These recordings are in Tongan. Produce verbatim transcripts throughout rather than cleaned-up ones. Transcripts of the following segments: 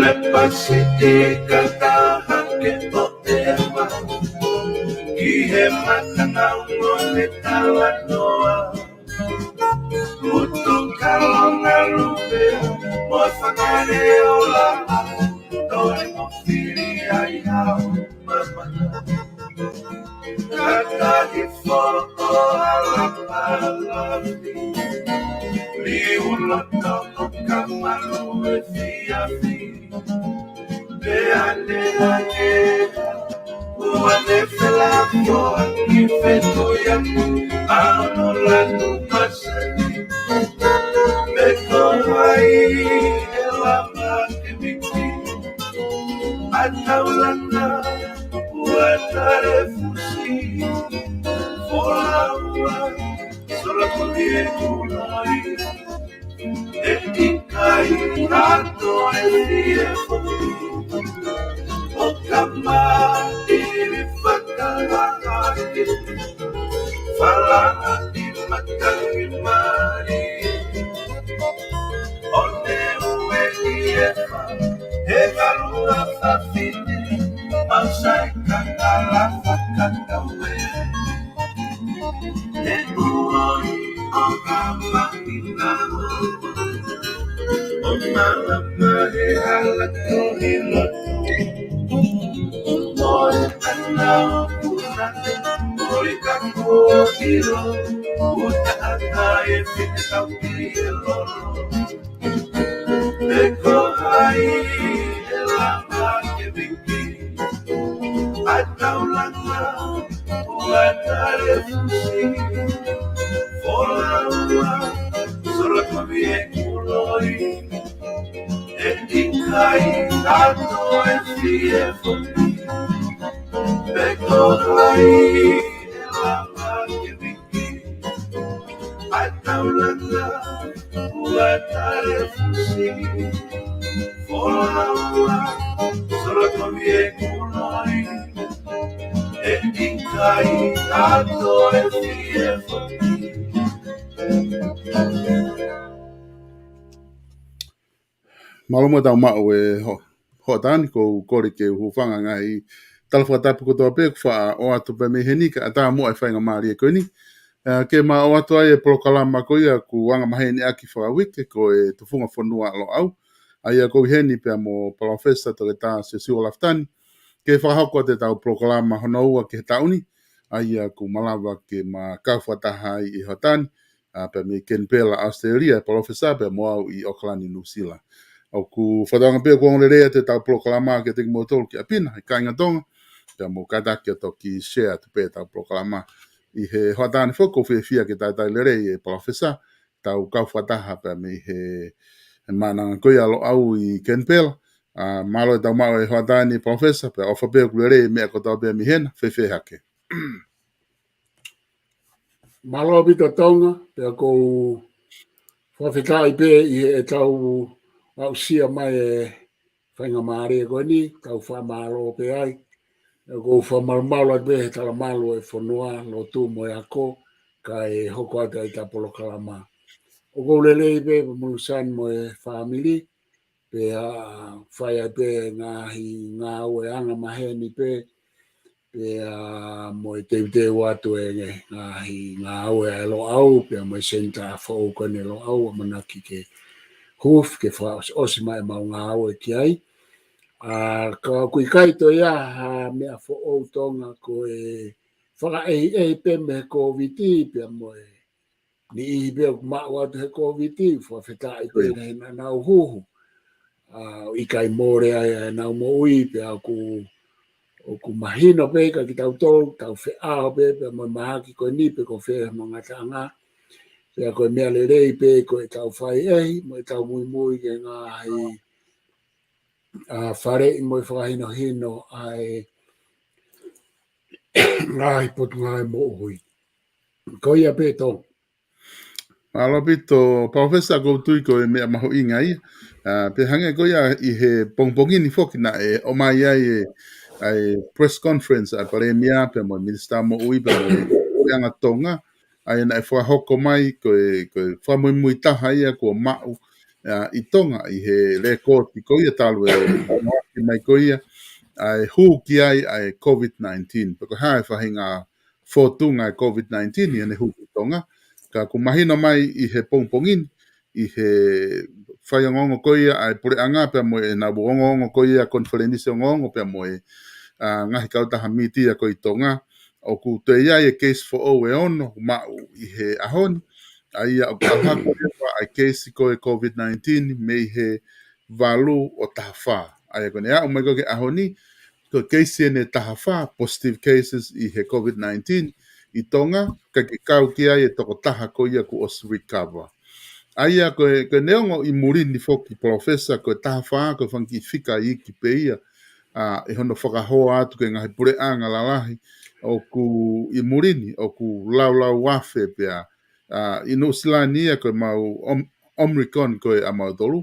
Pasifika taha ke toʻo ʻema ki he mata naungo ne talanoa. Mutu kalonga lupe mo fakaleola, toe mo fili ai au mamana. Kata hifo ʻo ala palavi, liu loto ʻo ka malu e fiafi. Pea ne ake ua ne fela koa ki fetuia, ʻa hono lanu masani. Pe ko hai ʻe lava ke viki ʻa taulanga ua tale fusi. Fola ua, sola ko e kuloi. ʻE ʻikai ha toe fie foki ʻo ka maʻili fakalanga ke falanga ʻi matangi mali. ʻO ne ue ʻi efa he kalua fafine, mau sai ka kala fakakaue. He kuo ʻi ʻo ka maʻi na o, ʻo malama he hala tohi lotu. Mo e ana o kuna, mo i ka kuo ʻilo, uta ata e fine tau ki e lolo. Pe ko hai ʻe lava ke viki ʻa taulanga ua tale fusi. Fola ua, sola ko e kuloi. ʻE ʻikai ha toe fie foki. Pe ko hai ʻe lava ke viki ʻa taulanga ua tale fusi. Fola ua, sola ko e kuloi. ʻE ʻikai ha toe fie foki. Mālō muʻa tau maʻu e ho-, hoʻatā ni, ʻoku ou kole ke u hūfanga he ngaahi tala fakatapu kotoa pē kuo faʻa ʻoatu pē mei heni kae ʻatā muʻa e faingamālie ko eni. Ā, ke ma ʻoatu ai e polokalama ko ia ʻoku angamaheni ʻaki fakauike ko e Tufunga Fonua ʻa Loʻau. ʻA ia ʻoku ou ʻi heni pea mo Palōfesa Toketā Siosiua Lafitani. Ke fakahoko atu ʻetau polokalama hono ua ki he taʻu ni. ʻA ia ʻoku malava ke ma kau fakataha ai ʻi he hoʻatā ni. Ā, pea mei Kenipela, ʻAositelēlia, e Palōfesa, pea mo au ʻi ʻOkalani, Nuʻusila. ʻOku fakatauange pē ʻoku ongo lelei atu ʻetau polokalama kiate kimoutolu ki ʻapi na, ʻe kāinga Tonga, pea mou kātaki ʻo toki share atu pē ʻetau polokalama. ʻI he hoʻatā ni foki ʻoku ou fiefia ke talitali lelei e Palōfesa, tau kau fakataha pea mei he, he maʻananga ko ia ʻa Loʻau ʻi Kenipela. Ā, mālō e tau maʻu e hoʻatā ni Palōfesa, pea ʻofa pē ʻoku lelei e meʻa kotoa pē mei hena, fēfē hake. Mālō ʻaupito Tonga, pea ʻoku ou fakafetaʻi pē ʻi heʻetau aʻusia mai e faingamālie ko eni, tau fakamālō pē ai. Pea ʻoku ou fakamalumalu atu pē he talamalu e fonua, lotu mo e ako, kae hoko atu ai ʻeta polokalama. ʻOku ou lelei pē, pea mo Luseane mo e fāmili, pea fai ai pē ngaahi ngāue angamaheni pē, pea mo e teuteu atu e ngaahi ngāue ʻa e Loʻau, pea mo e senitā foʻou ko eni Loʻau, ʻamanaki ke huufi ke fakaʻosiʻosi mai ʻemau ngāue ki ai. Ā, ka ʻoku ʻikai toe ʻi ai ha meʻa foʻou Tonga ko e fakaʻehiʻehi pē mei he Kōviti, pea mo e niʻihi pē ʻoku maʻu atu he Kōviti, fakafetaʻi pē he naʻa nau huhu. Ā, ʻikai mole ai ʻenau moʻui, pea ʻoku, ʻoku mahino pē kia kitautolu, tau feʻao pē, pea mo e mahaki ko eni pe ko fē hono ngataʻanga. Pea ko e meʻa lelei pē ko ʻetau fakaʻehiʻehi, mo ʻetau muimui ki he ngaahi, ā, faleʻi mo e fakahinohino ʻa e ngaahi potungāue moʻui. Ko ia pē Tonga. Mālō ʻaupito, Palōfesa, ʻoku ou tui ko e meʻa mahuʻinga ia. Ā, pea hangē ko ia ʻi he pongipongi ni foki naʻe ʻomai ai e, ʻa e press conference ʻa e Palēmia pea mo e Minisitā Moʻui pea mo e Puleʻanga Tonga. ʻA ia naʻe fakahoko mai ko e, ko e fakamuimui taha ia kuo maʻu ʻa, ʻi Tonga, ʻi he lēkooti ko ia talu e ʻalu mai ko ia, ʻa e hū ki ai ʻa e COVID nineteen. Pe ko e hā e faʻahinga fōtunga e COVID nineteen ʻi heʻene hū ki Tonga. Ka ʻoku mahino mai ʻi he pongipongi ni, ʻi he fai ongoongo ko ia ʻa e puleʻanga pea mo e, ʻenau ongoongo ko ia, konifelenisi ongoongo pea mo e, ʻa, ngaahi kautaha mītia ko ē ʻi Tonga, ʻoku toe ʻi ai e keisi foʻou ʻe ono maʻu ʻi he ʻaho ni, ʻa ia ʻoku ʻalu hake leva ʻa e keisi ko e COVID nineteen mei he valu ʻo taha fā. ʻA ia ko ʻene aʻu mai ko ē ki he ʻaho ni, ko e keisi ʻeni ʻe taha fā, positive cases ʻi he COVID nineteen ʻi Tonga, ka ʻoku kau ki ai e tokotaha ko ia kuo ʻosi recover. ʻA ia ko e, ko e neongo ʻi muli ni foki, Professor, ko e taha fā, ko e fanga kiʻi fika iiki pē ia, ʻa, ʻi hono fakahoa atu ki he ngaahi puleʻanga lalahi, ʻoku ʻi muli ni, ʻoku laulau afe pē ia, ʻa, ʻi Nuʻusila ni ia ko e mau Om-, Omicron ko ē ʻa mautolu.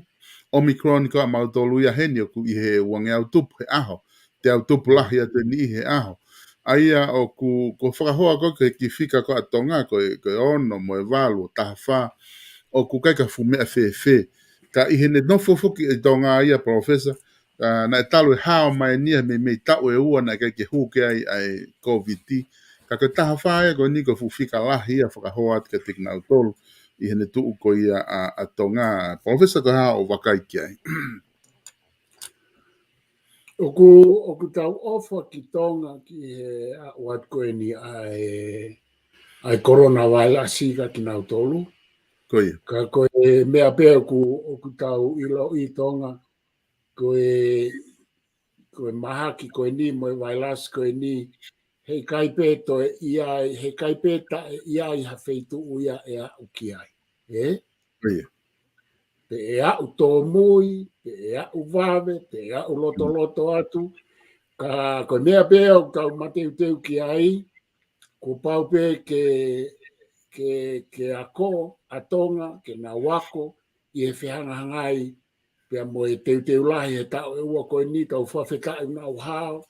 Omicron ko ē ʻa mautolu ia heni ʻoku ʻi he uangeau tupu he ʻaho. Teau tupu lahi atu ʻeni ʻi he ʻaho. ʻA ia ʻoku, ko e fakahoa ko ē ki he kiʻi fika ko ē ʻa Tonga, ko e, ko e ono mo e valu, taha fā, ʻoku ʻikai ke fuʻu meʻa fēfē. Ka ʻi heʻene nofo foki ʻi Tonga ia, Professor, ʻa, naʻe talu e hao mai ʻeni ia he meimei taʻu ʻe ua naʻe ʻikai ke hū ki ai ʻa e COVID. Ka ko e taha fā ia ko eni ko e fuʻu fika lahi ia fakahoa atu kiate kinautolu ʻi heʻene tuʻu ko ia ʻa, ʻa Tonga. Professor, ko e hā hoʻo vakai ki ai? ʻOku, ʻoku tau ʻofa ki Tonga ki he aʻu atu ko eni ʻa e, ʻa e coronavirus kia kinautolu. Ko ia. Ka ko e meʻa pē ʻoku, ʻoku tau ʻiloʻi ʻi Tonga, ko e, ko e mahaki ko eni mo e vailasi ko eni, heʻikai pē toe ʻi ai, heʻikai pē taʻe ʻi ai ha feituʻu ia ʻe aʻu ki ai. Ē? Ko ia. Pe ʻe aʻu tōmui, pe ʻe aʻu vave, pe ʻe aʻu lotoloto atu. Ka ko e meʻa pē ʻoku tau mateuteu ki ai, kuo pau pē ke, ke, ke ako ʻa Tonga, ke nau ako ʻi he fehangahangai pea mo e teuteu lahi he taʻu ʻe ua ko eni, tau fakafetaʻi naʻa hao.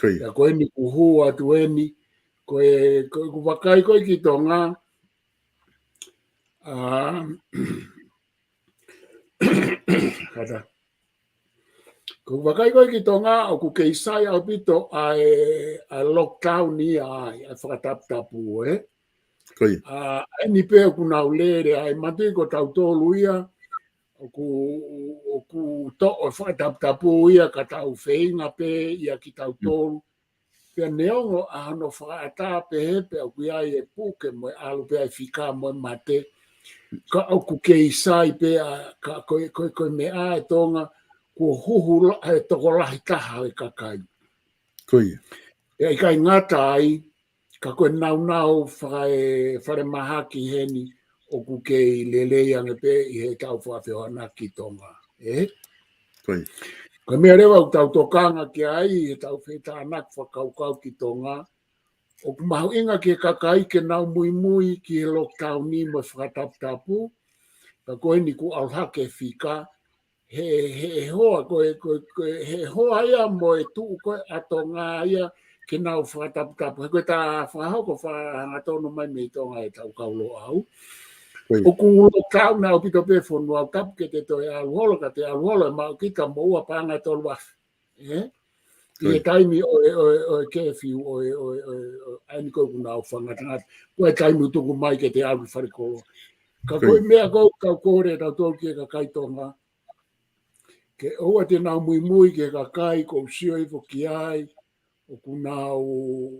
Ko ia. Pea ko eni kuo hū atu eni, ko e, ko ʻeku vakai ko ē ki Tonga, ʻa, kātaki. Ko ʻeku vakai ko ē ki Tonga, ʻoku kei sai ʻaupito ʻa e, ʻa e lockdown ia ʻa e, ʻa e fakataputapu, ē? Ko ia. ʻA, ʻa eni pē ʻoku nau lele ai, manatuʻi ko tautolu ia, ʻoku, ʻoku toʻo e fakataputapu ia ka tau feinga pē ia kitautolu. Pea neongo ʻa hono fakaʻatā pehē pea ʻoku ʻi ai e puke mo e ʻalu pē ʻa e fika mo e mate. Ka ʻoku kei sai pē ʻa, ka ko e, ko e, ko e meʻa ʻa Tonga, kuo huhu la-, e tokolahi taha e kakai. Ko ia. Pea ʻikai ngata ai, ka ko e naunau faka-, e falemahaki heni ʻoku kei lelei ange pē ʻi heʻetau fakafehoanaki Tonga. Ē? Ko ia. Ko e meʻa leva ʻoku tau tokanga ki ai, heʻetau fetānaki fakakaukau ki Tonga, ʻoku mahuʻinga ki he kakai ke nau muimui ki he lockdown ni mo e fakataputapu, ka ko eni kuo ʻalu hake fika, he, he, he hoa, ko e, ko e, ko e, he hoa ia mo e tuʻu ko ē ʻa Tonga ia ke nau fakataputapu. He ko e tā fakahoko fakahangatonu mai mei Tonga ʻetau kau Loʻau. Ko ia. ʻOku lockdown ʻaupito pē fonua, ʻoku tapu ke te toe ʻalu holo, ka te ʻalu holo ʻe maʻu kita mo ua paʻanga ʻe tolu afe. Ē? ʻI he taimi ʻo e, ʻo e, ʻo e curfew, ʻo e, ʻo e, ʻo e, ʻo e, ʻa eni ko ē ʻoku nau fakangatangata. Ko e taimi ʻoku tuku mai ke te ʻalu ki falekoloa. Ka ko e meʻa ko ē ʻoku tau kole tautolu ki he kakai Tonga, ke ʻoua te nau muimui ki he kakai, ʻoku ou sio hifo ki ai, ʻoku nau,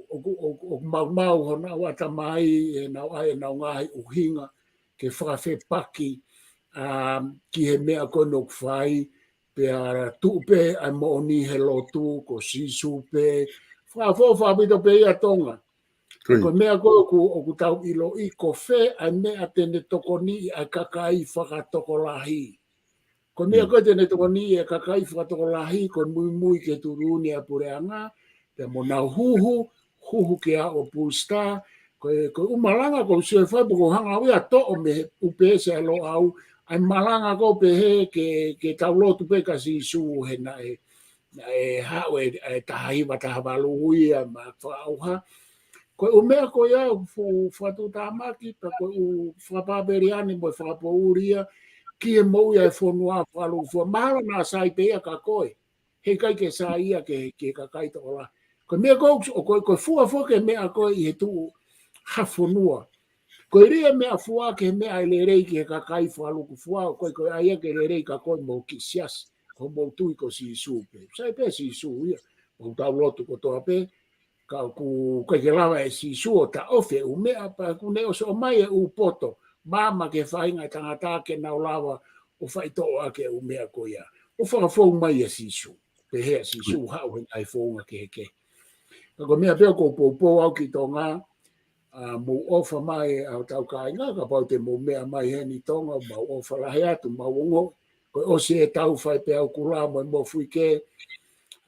ʻoku, ʻoku, ʻoku maumau honau ʻatamai, ʻenau ʻai ʻenau ngaahi ʻuhinga ke fakafepaki, ʻa, ki he meʻa ko ē ʻoku fai, pea tuʻu pē ʻa e moʻoni he lotu, ko Sīsū pē, fakaʻofoʻofa ʻaupito pē ia ʻa Tonga. Ko ia. Ko e meʻa ko ē ʻoku, ʻoku tau ʻiloʻi ko fē ʻa e meʻa te ne tokoniʻi ʻa e kakai fakatokolahi. Ko e meʻa ko ē te ne tokoniʻi e kakai fakatokolahi, ko e muimui ki he tuʻutuʻuni ʻa e puleʻanga, pea mo nau huhu, huhu ke aʻu ʻo booster, ko e, ko e ʻū malanga ʻoku ou sio ʻe fai pe ʻoku ou hanga au ia ʻo toʻo mei he ʻū peesi ʻa e Loʻau, ʻa e malanga ʻoku pehē ke, ke tau lotu pē kia Sīsū he naʻe, naʻe haʻu e, e taha hiva taha valu ia ma fakaʻauha. Ko e ʻū meʻa ko ia ʻoku fu-, fakatuʻutāmaki, pea ko e ʻū fakapapeliani mo e fakapoʻuli ia, ki he moʻui ʻa e fonua fakalūkufua. Mahalo naʻa sai pē ia kia koe. He ʻikai ke sai ia ki he, ki he kakai tokolahi. Ko e meʻa ko ē, ʻoku, ko e, ko e fua foki e meʻa ko ē ʻi he tuʻu ha fonua. Ko e lī e meʻafua ki he meʻa ʻe lelei ki he kakai fakalūkufua, ʻoku ʻikai ko e ʻai ia ke lelei kia koe mo e kiʻi siasi, ko hoʻomou tui ko Sīsū pē. Sai pē Sīsū ia, ʻoku tau lotu kotoa pē, ka ʻoku ʻikai ke lava ʻe Sīsū ʻo taʻofi e ʻū meʻa pea ʻoku ne ʻosi ʻomai e ʻū poto maama ki he faʻahinga ʻo e tangata ke nau lava ʻo faitoʻo ʻaki e ʻū meʻa ko ia. ʻO fakafou mai ʻa Sīsū. Pehē ʻa Sīsū, haʻu he ngaahi founga kehekehe. Ka ko e meʻa pē ʻoku ou poupou au ki Tonga, ʻa, mou ʻofa mai ʻa hotau kāinga, kapau te mou meʻa mai heni Tonga, mau ʻofa lahi atu, mau ongoʻi. Ko e ʻosi e tau fai peau kula mo e mofuike,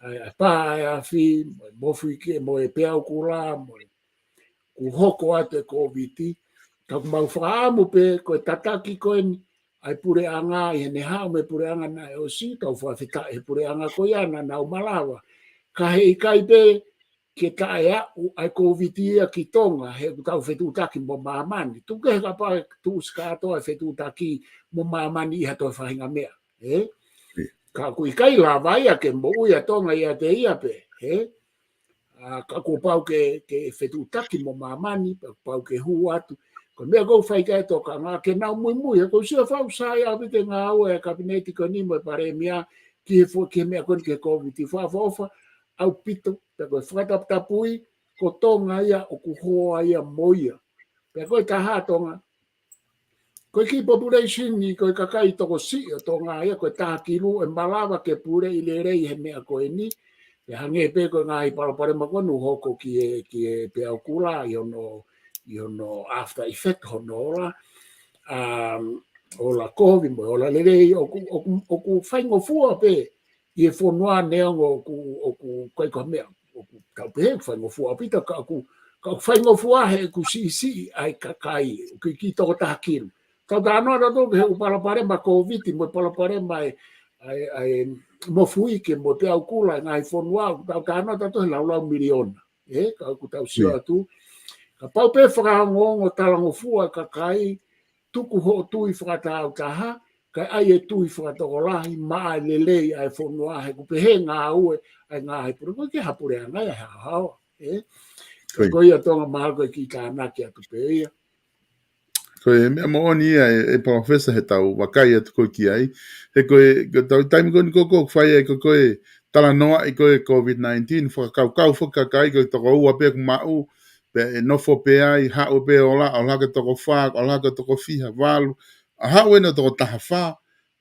ʻa e, ʻa e pā ʻa e afi, mo e mofuike, mo e peau kula, mo e kuo hoko atu e Kōviti. Ka ʻoku mau fakaʻamu pē, ko e tataki ko eni ʻa e puleʻanga, ʻi heʻene haʻu mei he puleʻanga naʻe ʻosi, tau fakafetaʻi he puleʻanga ko ia naʻa nau malava. Ka heʻikai pē ke taʻeaʻu ʻa e Kōviti ia ki Tonga, he ʻoku tau fetuʻutaki mo māmani. Tuku kehe kapau ʻe tuʻusi kātoa e fetuʻutaki mo māmani ʻi ha toe faʻahinga meʻa, ē? Ka ʻoku ʻikai lava ia ke moʻui ʻa Tonga ʻiate ia pē, ē? ʻA, ka kuo pau ke, ke fetuʻutaki mo māmani, pea kuo pau ke hū atu. Ko e meʻa ʻoku ou fai ki ai e tokanga ke nau muimui, he ʻoku ou sio fau sai ʻaupito e ngāue ʻa e Kapineti ko eni mo e Palēmia ki he fo-, ki he meʻa ko eni ki he Kōviti. Fakaʻofoʻofa ʻaupito, pea ko e fakataputapui, ko Tonga ia ʻoku hoa ia mo ia. Pea ko e taha Tonga, ko e kiʻi population ni, ko e kakai tokosiʻi ʻo Tonga ia, ko e taha kilu ʻe malava ke puleʻi lelei he meʻa ko eni. Pea hangē pē ko e ngaahi palopalema ko eni ʻoku hoko ki he, ki he peau kula ʻi hono, ʻi hono after effect hono ola, um, ola kovi mo e ola lelei, ʻoku, ʻoku, ʻoku faingofua pē ʻi he fonua neongo ʻoku, ʻoku ʻikai ko ha meʻa, ʻoku tau pehē ʻoku faingofua ʻaupito, ka ʻoku, ka ʻoku faingofua he ʻoku siʻisiʻi ʻa e kakai, ʻoku kiʻi toko taha kilu. Tau talanoa tautolu ki he ʻū palopalema Kōviti, mo e palopalema ʻa e, ʻa e, ʻa e mofuike, mo e peau kula, ngaahi fonua, tau talanoa tautolu he laulau miliona. Ē, ka ʻoku tau sio atu. Kapau pē fakaongoongo talangofua e kakai, tuku hoʻo tui fakatāutaha, kae ʻai e tui fakatokolahi, maʻa e lelei ʻa e fonua, he ʻoku pehē ngāue ʻa e ngaahi pule, ʻoku ʻikai ke ha puleʻanga ia he haohaoa, ē? Ko ia Tonga mahalo ko e kiʻi tānaki atu pē ia. Ko e meʻa moʻoni ia e, e Palōfesa he tau vakai atu ko ē ki ai. He ko e, ko e tau taimi ko eni ko ē ʻoku fai ai ko ē ko e talanoaʻi ko ē Covid nineteen, fakakaukau foki kakai ko e toko ua pē ʻoku maʻu, pea ʻe nofo pē ai, haʻu pē ola, ola ke toko fā, ola ke toko fiha, valu, ʻa haʻu ʻeni ʻo toko taha fā,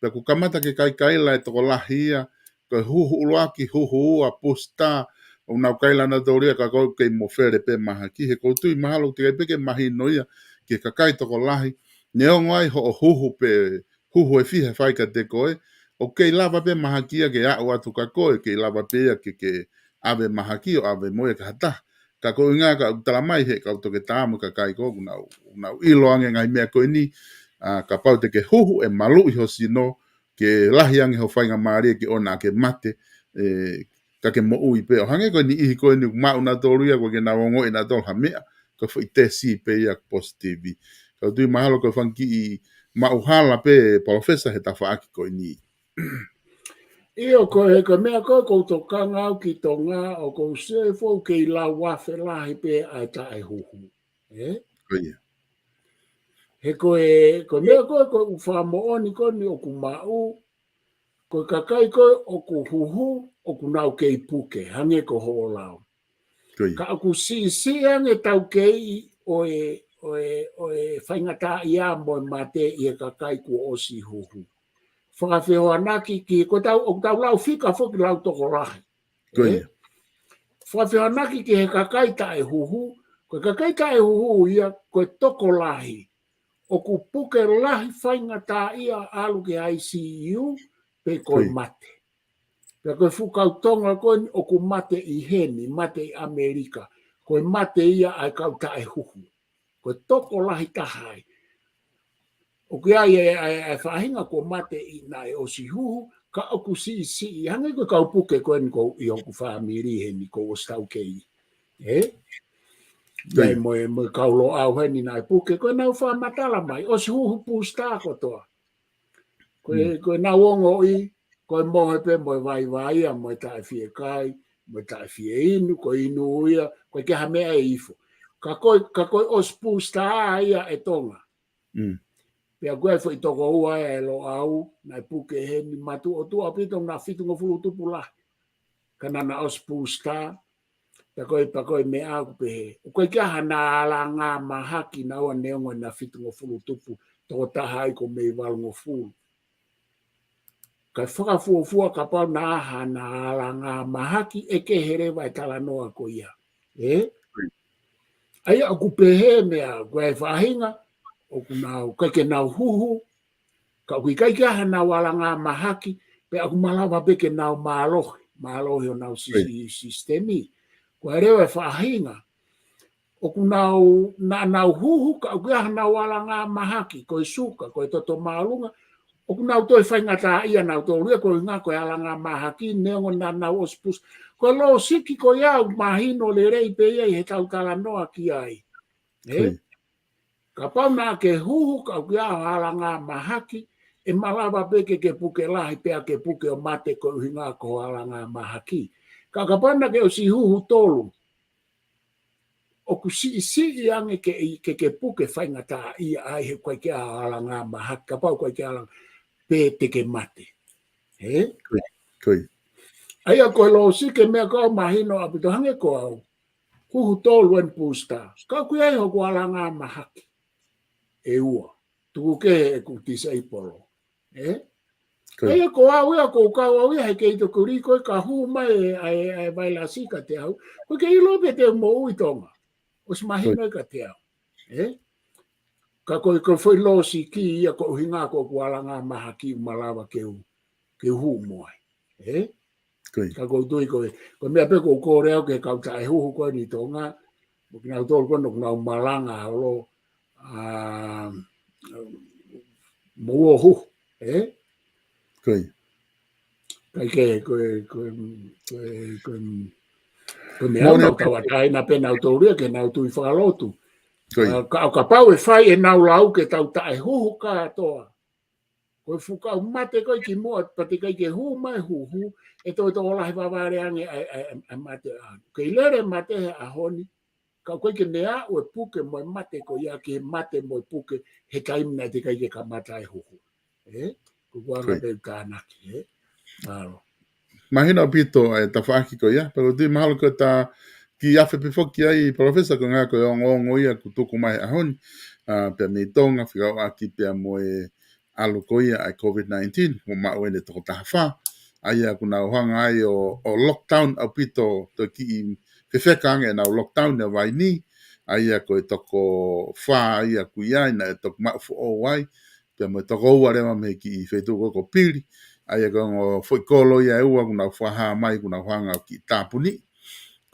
pea ʻoku kamata ke kaikaila e tokolahi ia, ko e huhu ʻuluaki, huhu ua, booster, ʻoku nau kaila nautolu ia ka ʻoku kei mofele pē mahaki, he ʻoku ou tui mahalo ʻoku teʻeki ai pē ke mahino ia ki he kakai tokolahi, neongo ai hoʻo huhu pē, huhu ʻe fiha ʻe fai kiate koe, ʻoku kei lava pē mahaki ia ke aʻu atu kia koe, kei lava pē ia ke, ke ʻave mahaki ʻo ʻave mo ia ki ha taha. Ka ko e ʻuhinga ka ʻoku tala mai he kau toketā mo e kakai ko ē ʻoku nau, nau ʻilo ange ngaahi meʻa ko eni, ʻa, kapau te ke huhu ʻe maluʻi ho sino, ke lahi ange ho faingamālie ke ʻoua naʻa ke mate, ē, ka ke moʻui pē. ʻO hangē ko e niʻihi ko eni ʻoku maʻu nautolu ia, ʻoku ʻikai ke nau ongoʻi nautolu ha meʻa, ko e foʻi tesi pē ia positive. Ka ʻoku ou tui mahalo ko e fanga kiʻi maʻuhala pē Palōfesa he tafaʻaki ko eni. ʻIo, ko e, ko e meʻa ko ē ʻoku ou tokanga au ki Tonga, ʻoku ou sio ʻe fou kei lau afe lahi pē ʻa e taʻehuhu. Ē? Ko ia. He ko e, ko e meʻa ko ē, ko e ʻū fakamoʻoni ko eni ʻoku maʻu, ko e kakai ko ē ʻoku huhu, ʻoku nau kei puke, hangē ko hoʻo lau. Ko ia. Ka ʻoku siʻisiʻi ange taukei ʻo e, ʻo e, ʻo e faingataʻaʻia mo e mate ʻi he kakai kuo ʻosi huhu. Fakafehoanaki ki, ko e tau, ʻoku tau lau fika foki lau tokolahi. Ko ia. Ē? Fakafehoanaki ki he kakai taʻehuhu, ko e kakai taʻehuhu ia, ko e tokolahi. ʻOku puke lahi faingataʻaʻia ʻalu ki he I C U, pe ko e mate. Pea ko e fuʻu kau Tonga ko eni ʻoku mate ʻi heni, mate ʻi ʻAmelika. Ko e mate ia ʻa e kau taʻehuhu. Ko e tokolahi taha ai. ʻOku ʻi ai e, e, e faʻahinga kuo mate ʻi naʻe ʻosi huhu, ka ʻoku siʻisiʻi, hangē ko e kau puke ko eni ko ē ʻi hoku fāmili heni ʻoku ou ʻosi taukei. Ē? Ko ia. Pea mo e, mo e kau Loʻau heni naʻe puke, ko ʻenau fakamatala mai, ʻosi huhu booster kotoa. Ko e, ko e nau ongoʻi, ko e mohe pē mo e vaivai ia, mo e taʻefiekai, mo e taʻefieinu, ko e inu ia, ko e ke ha meʻa ʻe ifo. Ka ko e, ka ko e ʻosi booster ia ʻe Tonga. Pea ko e foʻi toko ua ʻe Loʻau, naʻe puke heni, matuʻotuʻa ʻaupito, naʻe fitungofulu tupu lahi. Ka naʻa na ʻosi booster, pea ko e, pea ko e meʻa ʻoku pehē. ʻOku ʻikai ke ʻi ai hana alanga mahaki naua neongo naʻe fitungofulu tupu, tokotaha ai ko e mei valungofulu. Kae fakafuofua kapau naʻa ʻi ai hana alanga mahaki ʻe kehe leva e talanoa ko ia. ʻE? ʻA ia ʻoku pehē meʻa, ko e faʻahinga, ʻoku nau, ʻikai ke nau huhu, ka ʻoku ʻikai ke ʻi ai hanau alanga mahaki, pea ʻoku malava pē ke nau mālohi, mālohi honau si-, si-, sisitemi. Ko e lea ʻa e faʻahinga, ʻoku nau, naʻa nau huhu, ka ʻoku ʻi ai hanau alanga mahaki, ko e suka, ko e toto māʻolunga, ʻoku nau toe faingataʻaʻia nautolu ia, ko e ʻuhinga ko e alanga mahaki, neongo naʻa nau ʻosi booster. Ko e lōsiki ko ia ʻoku mahino lelei pē ia ʻi heʻetau talanoa ki ai. ʻE? Kapau naʻa ke huhu ka ʻoku ʻi ai ho alanga mahaki, ʻe malava pē ke ke puke lahi pea ke puke ʻo mate ko e ʻuhinga ko ho alanga mahaki. Ka kapau naʻa ke ʻosi huhu tolu, ʻoku siʻisiʻi ange ke, ke, ke puke faingataʻaʻia ai he ʻoku ʻikai ke ʻi ai ho alanga mahaki, kapau ʻoku ʻikai ke alanga pē te ke mate. ʻE? ʻA ia ko e lōsiki meʻa ko au mahino ʻaupito hangē ko au. Huhu tolu ʻeni booster. Ka ʻoku ʻi ai hoku alanga mahaki ʻe ua. Tuku kehe ʻeku disable. ʻE? ʻA ia ko au ia, ko e kau au ia, he kei tokuri ko e ka hū mai ʻa e, ʻa e vailasi kiate au. Ko e ke ʻilo pē te u moʻui Tonga. ʻOsi mahino ia kiate au. ʻE? Ka ko e, ko e foʻi lōsiki ia ko e ʻuhinga ko ʻeku alanga mahaki ʻoku malava ke u, ke u hū mo ia. ʻE? Ka ʻoku ou tui ko e, ko e meʻa pē ʻoku ou kole au ki he kau taʻehuhu ko eni Tonga, mo kinautolu ko eni ʻoku nau malanga holo, ʻa, mo ʻohu, ʻe? ʻIkai ke, ko e, ko e, ko e, ko e, ko e meʻa ʻoku nau tauʻatāina pē nautolu ia ke nau tui fakalotu. ʻA, ka, kapau ʻe fai ʻenau lau ke tau taʻehuhu kātoa. Ko e fuʻu kau mate ko e kimuʻa, pea teʻeki ai ke hū mai huhu, ʻe toe tokolahi vavale ange ʻa e, ʻa e, ʻa e mate ʻa. Kei lele mate he ʻaho ni, ka ʻoku ʻikai ke ne aʻu e puke mo e mate ko ia ke mate mo e puke he taimi naʻe teʻeki ai ke kamata e huhu. ʻE? Ko e anga pē ʻeku tānaki, ʻe? Mālō. Mahino ʻaupito e tafaʻaki ko ia, pea ʻoku ou tui mahalo ko e ta kiʻi afe pē foki ai, Palōfesa, ko e ʻuhinga ko e ongoongo ia ʻoku tuku mai he ʻaho ni, ʻa, pea mei Tonga, fekauʻaki pea mo e ʻalu ko ia ʻa e COVID nineteen, ʻoku maʻu ʻeni e toko taha fā, ʻa ia ʻoku nau hanga ai ʻo, ʻo lockdown ʻaupito, toe kiʻi fefeka ange ʻenau lockdown ʻi Vainī, ʻa ia ko e toko fā ia ʻoku ʻi ai, naʻe toki maʻu foʻou ai, pea mo e toko ua leva mei he kiʻi feituʻu ko, ko Pili, ʻa ia ko e ongo foʻi kolo ia ʻe ua ʻoku nau fakahā mai, ʻoku nau hanga ʻo kiʻi tāpuniʻi,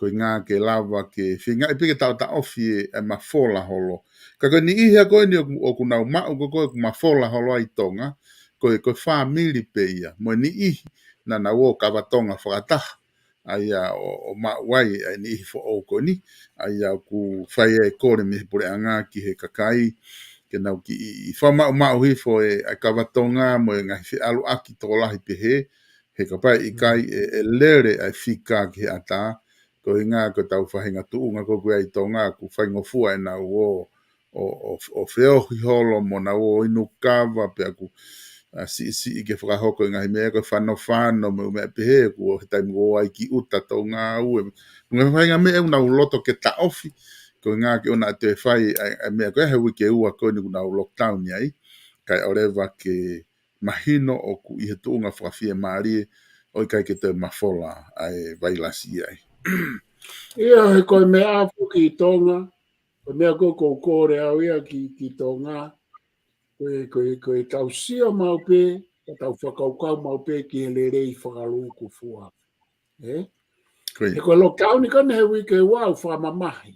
ko e ʻuhinga ke lava ke feingaʻi pē ke taʻotaʻofi e, e mafola holo. Ka ko e niʻihi ia ko eni ʻoku, ʻoku nau maʻu ko ē ʻoku mafola holo ai Tonga, ko e, ko e fāmili pē ia, mo e niʻihi naʻa nau ō kava Tonga fakataha, ʻa ia ʻo, ʻo maʻu ai ʻa e niʻihi foʻou ko eni, ʻa ia ʻoku fai ai e kole mei he puleʻanga ki he kakai, ke nau kiʻi fakamaʻumaʻu hifo e, ʻa e kava Tonga mo e ngaahi feʻaluʻaki tokolahi pehē, he kapau ʻe ʻikai ʻe, ʻe lele ʻa e fika ki he ʻatā, ko e ʻuhinga ko ʻetau faʻahinga tuʻunga ko ē ʻoku ʻi ai ʻi Tonga, ʻoku faingofua ʻenau ō, ʻo, ʻo, ʻo feohi holo mo ʻenau ō inu kava, pea ʻoku, ʻa, siʻisiʻi ke fakahoko e ngaahi meʻa ko e fanofano mo e meʻa pehē, ʻoku ʻi he taimi ʻoku ō ai ki ʻuta Tonga ʻoku ʻi ai e ngaahi faʻahinga meʻa ʻoku nau loto ke taʻofi, ko e ʻuhinga ke ʻoua naʻa toe fai ʻa e, ʻa e meʻa ko ē he uike ua ko eni ʻoku nau lockdown ai, kae ʻoua leva ke mahino ʻoku ʻi he tuʻunga fakafiemālie ʻo ʻikai ke toe mafola ʻa e vailasi ia. ʻIo, he ko e meʻa foki ʻi Tonga, ko e meʻa ko ē ʻoku ou kole au ia ki, ki Tonga, ko e, ko e, ko ʻetau sio maʻu pē, ʻetau fakakaukau maʻu pē ki he lelei fakalūkufua. ʻE? He ko e lockdown ko eni he uike ua ʻoku fakamamahi.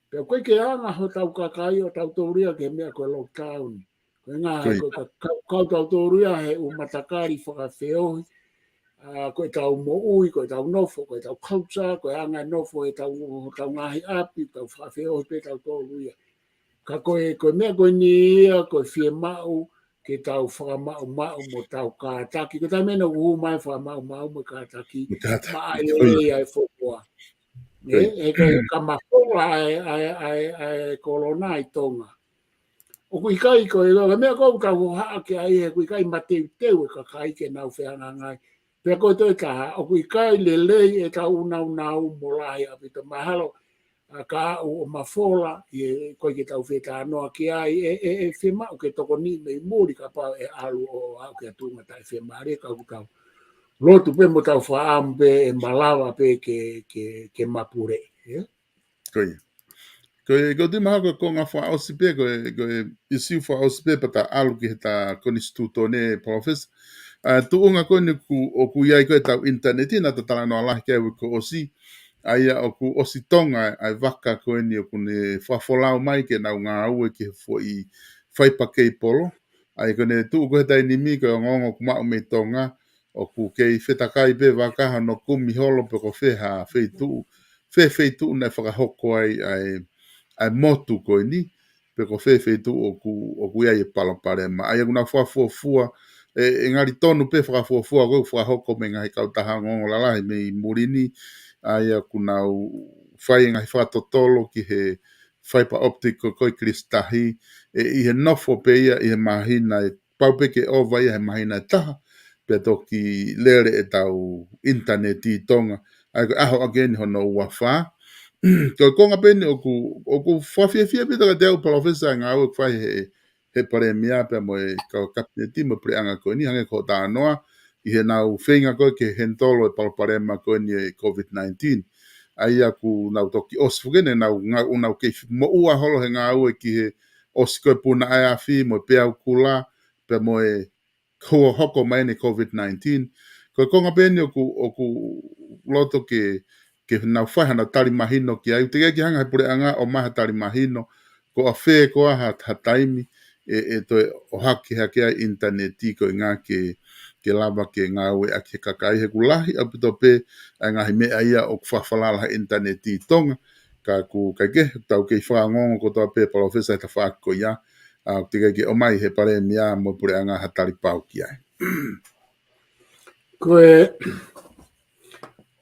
Pea ʻoku ʻikai ke anga hotau kakai ʻo tautolu ia ki he meʻa ko e lockdown. Ko e ʻuhinga he ko e ka, ka, kau tautolu ia he ʻū matakali fakafeohi. ʻA, ko ʻetau moʻui, ko ʻetau nofo, ko ʻetau culture, ko e anga e nofo ʻetau, hotau ngaahi ʻapi, tau fakafeohi pē tautolu ia. Ka ko e, ko e meʻa ko eni ia, ko e fiemaʻu, ke tau fakamaʻumaʻu mo tau kātaki. Ko e taimi ʻeni ʻoku hū mai fakamaʻumaʻu mo kātaki. Mo kātaki. Maʻa e lelei ʻa e fonua. ʻE, ʻe ka, ka mafola ʻa e, ʻa e, ʻa e, ʻa e kolona ʻi Tonga. ʻOku ʻikai ko e, ko e meʻa ʻoku tau hohaʻa ki ai he ʻoku ʻikai mateuteu e kakai ke nau fehangahangai. Pea ko e toe taha, ʻoku ʻikai lelei ʻetau ʻunaunau mo lahi ʻaupito mahalo, ʻa ka ʻoku mafola, ʻi he ko e ke tau fetalanoaʻaki ai, ʻe, ʻe, ʻe fiemaʻu ke tokoni mei muli kapau ʻe ʻalu ʻo aʻu ki ha tuʻunga taʻefiemālie ka ʻoku tau lotu pē mo tau fakaʻamu pē ʻe malava pē ke, ke, ke mapule, ʻe? Ko ia. Ko e, ko e tui mahalo ko e konga fakaʻosi pē, ko e, ko e ʻisiū fakaʻosi pē pea ta ʻalu ki he ta konisitūtone Palōfesa. ʻA, tuʻunga ko eni ʻoku, ʻoku ʻi ai ko e tau ʻinitaneti, naʻa ta talanoa lahi ki ai ʻi he uike kuo ʻosi. ʻA ia ʻoku ʻosi Tonga, ʻa e vaka ko eni ʻoku ne fakafolau mai ke nau ngāue ki he foʻi faipa keipolo. ʻA ia ko ʻene tuʻu ko e taimi ni ko e ongoongo ʻoku maʻu mei Tonga, ʻoku kei fetakai pē vaka hono kumi holo pe ko fē ha feituʻu, fē feituʻu naʻe fakahoko ai ʻa e, ʻa e motu ko eni, pe ko fē feituʻu ʻoku, ʻoku ʻi ai e palopalema. ʻA ia ʻoku nau fakafuofua, ʻe, ʻe ngali tonu pē fakafuofua ko e fakahoko mei he ngaahi kautaha ongoongo lalahi mei muli ni, ʻa ia ʻoku nau fai e ngaahi fakatotolo ki he fiber optic ko, ko e kilisitahi, ʻe, ʻi he nofo pē ia, ʻi he māhina ʻe pau pē ke ʻova ia he māhina ʻe taha, pea toki lele ʻetau ʻinitaneti ʻi Tonga, ʻa ia ko e ʻaho ʻaki eni hono ua fā. Ko e konga pē eni ʻoku, ʻoku fakafiefia pē ʻa kiate au Palōfesa e ngāue ʻoku fai he, he palēmia pea mo e kau kapineti mo e puleʻanga ko eni, hangē ko hoʻo talanoa, ʻi heʻenau feinga ko e ke henitolo e palopalema ko eni e COVID nineteen. ʻA ia ʻoku nau toki ʻosi foki eni ʻenau ngāue, ʻoku nau kei moʻua holo he ngāue ki he ʻosi ko e puna ʻa e afi mo e peau kula, pea mo e ko e hoko mai eni COVID nineteen. Ko e konga pē eni ʻoku, ʻoku loto ke, ke nau fai haʻanau tali mahino ki ai. Teʻeki ke hanga he puleʻanga ʻo ʻomai ha tali mahino, ko ʻafē koā ha, ha taimi ʻe, ʻe toe ʻohake hake ai ʻinitaneti ko e ʻuhinga ke, ke lava ke ngāueʻaki he kakai he ʻoku lahi ʻaupito pē ʻa e ngaahi meʻa ia ʻoku fakafalala he ʻinitaneti ʻi Tonga. Ka ʻoku ʻikai ke, tau kei fakaongoongo kotoa pē Palōfesa he tafaʻaki ko ia, ʻa, teʻeki ke ʻomai he palēmia mo e puleʻanga ha tali pau ki ai. Ko e,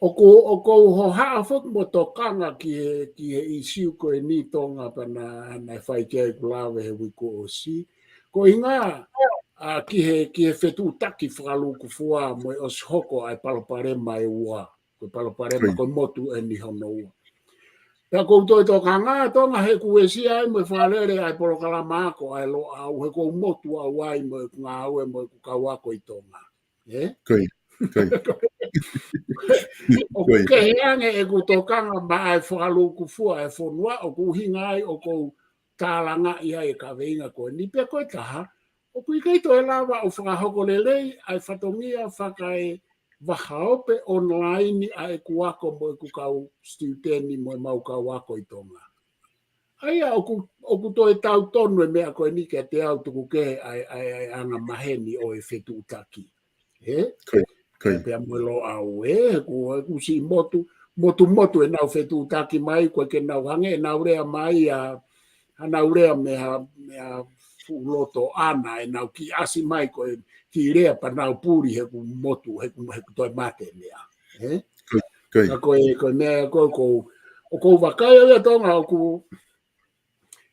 ʻoku, ʻoku ou hohaʻa foki mo tokanga ki he, ki he ʻisiū ko eni Tonga pea naʻe, naʻe fai ki ai ʻeku lave he uike kuo ʻosi. Ko e ʻuhinga, ʻa, ki he, ki he fetuʻutaki fakalūkufua mo e ʻosi hoko ʻa e palopalema ʻe ua. Ko e palopalema, ko e motu eni hono ua. Pea ʻoku ou toe tokanga Tonga he ʻoku uesia ai mo e fakalele ʻa e polokalama ako ʻa e Loʻau he ʻoku ou motu au ai mo ʻeku ngāue mo ʻeku kau ako ʻi Tonga. ʻE? Ko ia, ko ia. ʻOku kehe ange ʻeku tokanga maʻa e fakalūkufua ʻa e fonua, ʻoku ʻuhinga ai ʻoku ou tālangaʻi ai e kaveinga ko eni pea ko e taha, ʻoku ʻikai toe lava ʻo fakahoko lelei ʻa e fatongia fakaevahaope online ʻa ʻeku ako mo ʻeku kau student mo ʻemau kau ako ʻi Tonga. ʻA ia ʻoku, ʻoku toe tau tonu e meʻa ko eni kiate au tuku kehe ʻa e, ʻa e, ʻa e anga maheni ʻo e fetuʻutaki. ʻE? Ko ia, ko ia. Pea mo e Loʻau ʻe, ʻoku, ʻoku siʻi motu, motu motu ʻenau fetuʻutaki mai, ko e ke nau hangē ʻenau lea mai ʻa, ʻenau lea mei ha, mei ha fuʻu loto ʻana ʻenau kiʻi ʻasi mai ko e kiʻi lea pea nau puli he ʻoku motu, he ʻoku, he ʻoku toe mate meʻa. ʻE? Ko ia, ko ia. Ka ko e, ko e meʻa ko e ʻoku, ʻoku ou vakai au ia Tonga ʻoku,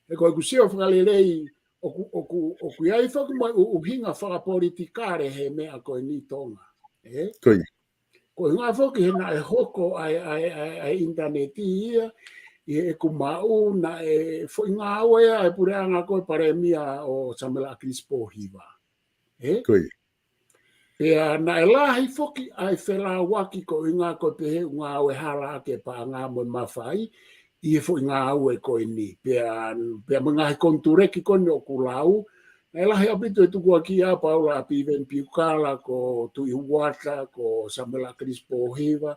he ko ʻeku sio fakalelei, ʻoku, ʻoku, ʻoku ʻi ai foki mo e ʻu-, ʻuhinga fakapolitikale he meʻa ko eni Tonga. ʻE? Ko ia. Ko e ʻuhinga foki he naʻe hoko ʻa e, ʻa e, ʻa e, ʻa e ʻinitaneti ia, ʻi heʻeku maʻu naʻe foʻi ngāue ʻa e puleʻanga ko e palēmia ʻo Samilaʻa Kilisi Pōhiva. ʻE? Ko ia. Pea naʻe lahi foki ʻa e felauaki ko e ʻuhinga ko e pehē ʻoku ngāue hala ʻaki e paʻanga mo e mafai ʻi he foʻi ngāue ko eni. Pea, pea mo e ngaahi konituleki ko eni ʻoku lau, naʻe lahi ʻaupito e tukuakiʻi ʻa Paula ʻa Piveni Piukala, ko Tuʻi Huata, ko Samilaʻa Kilisi Pōhiva.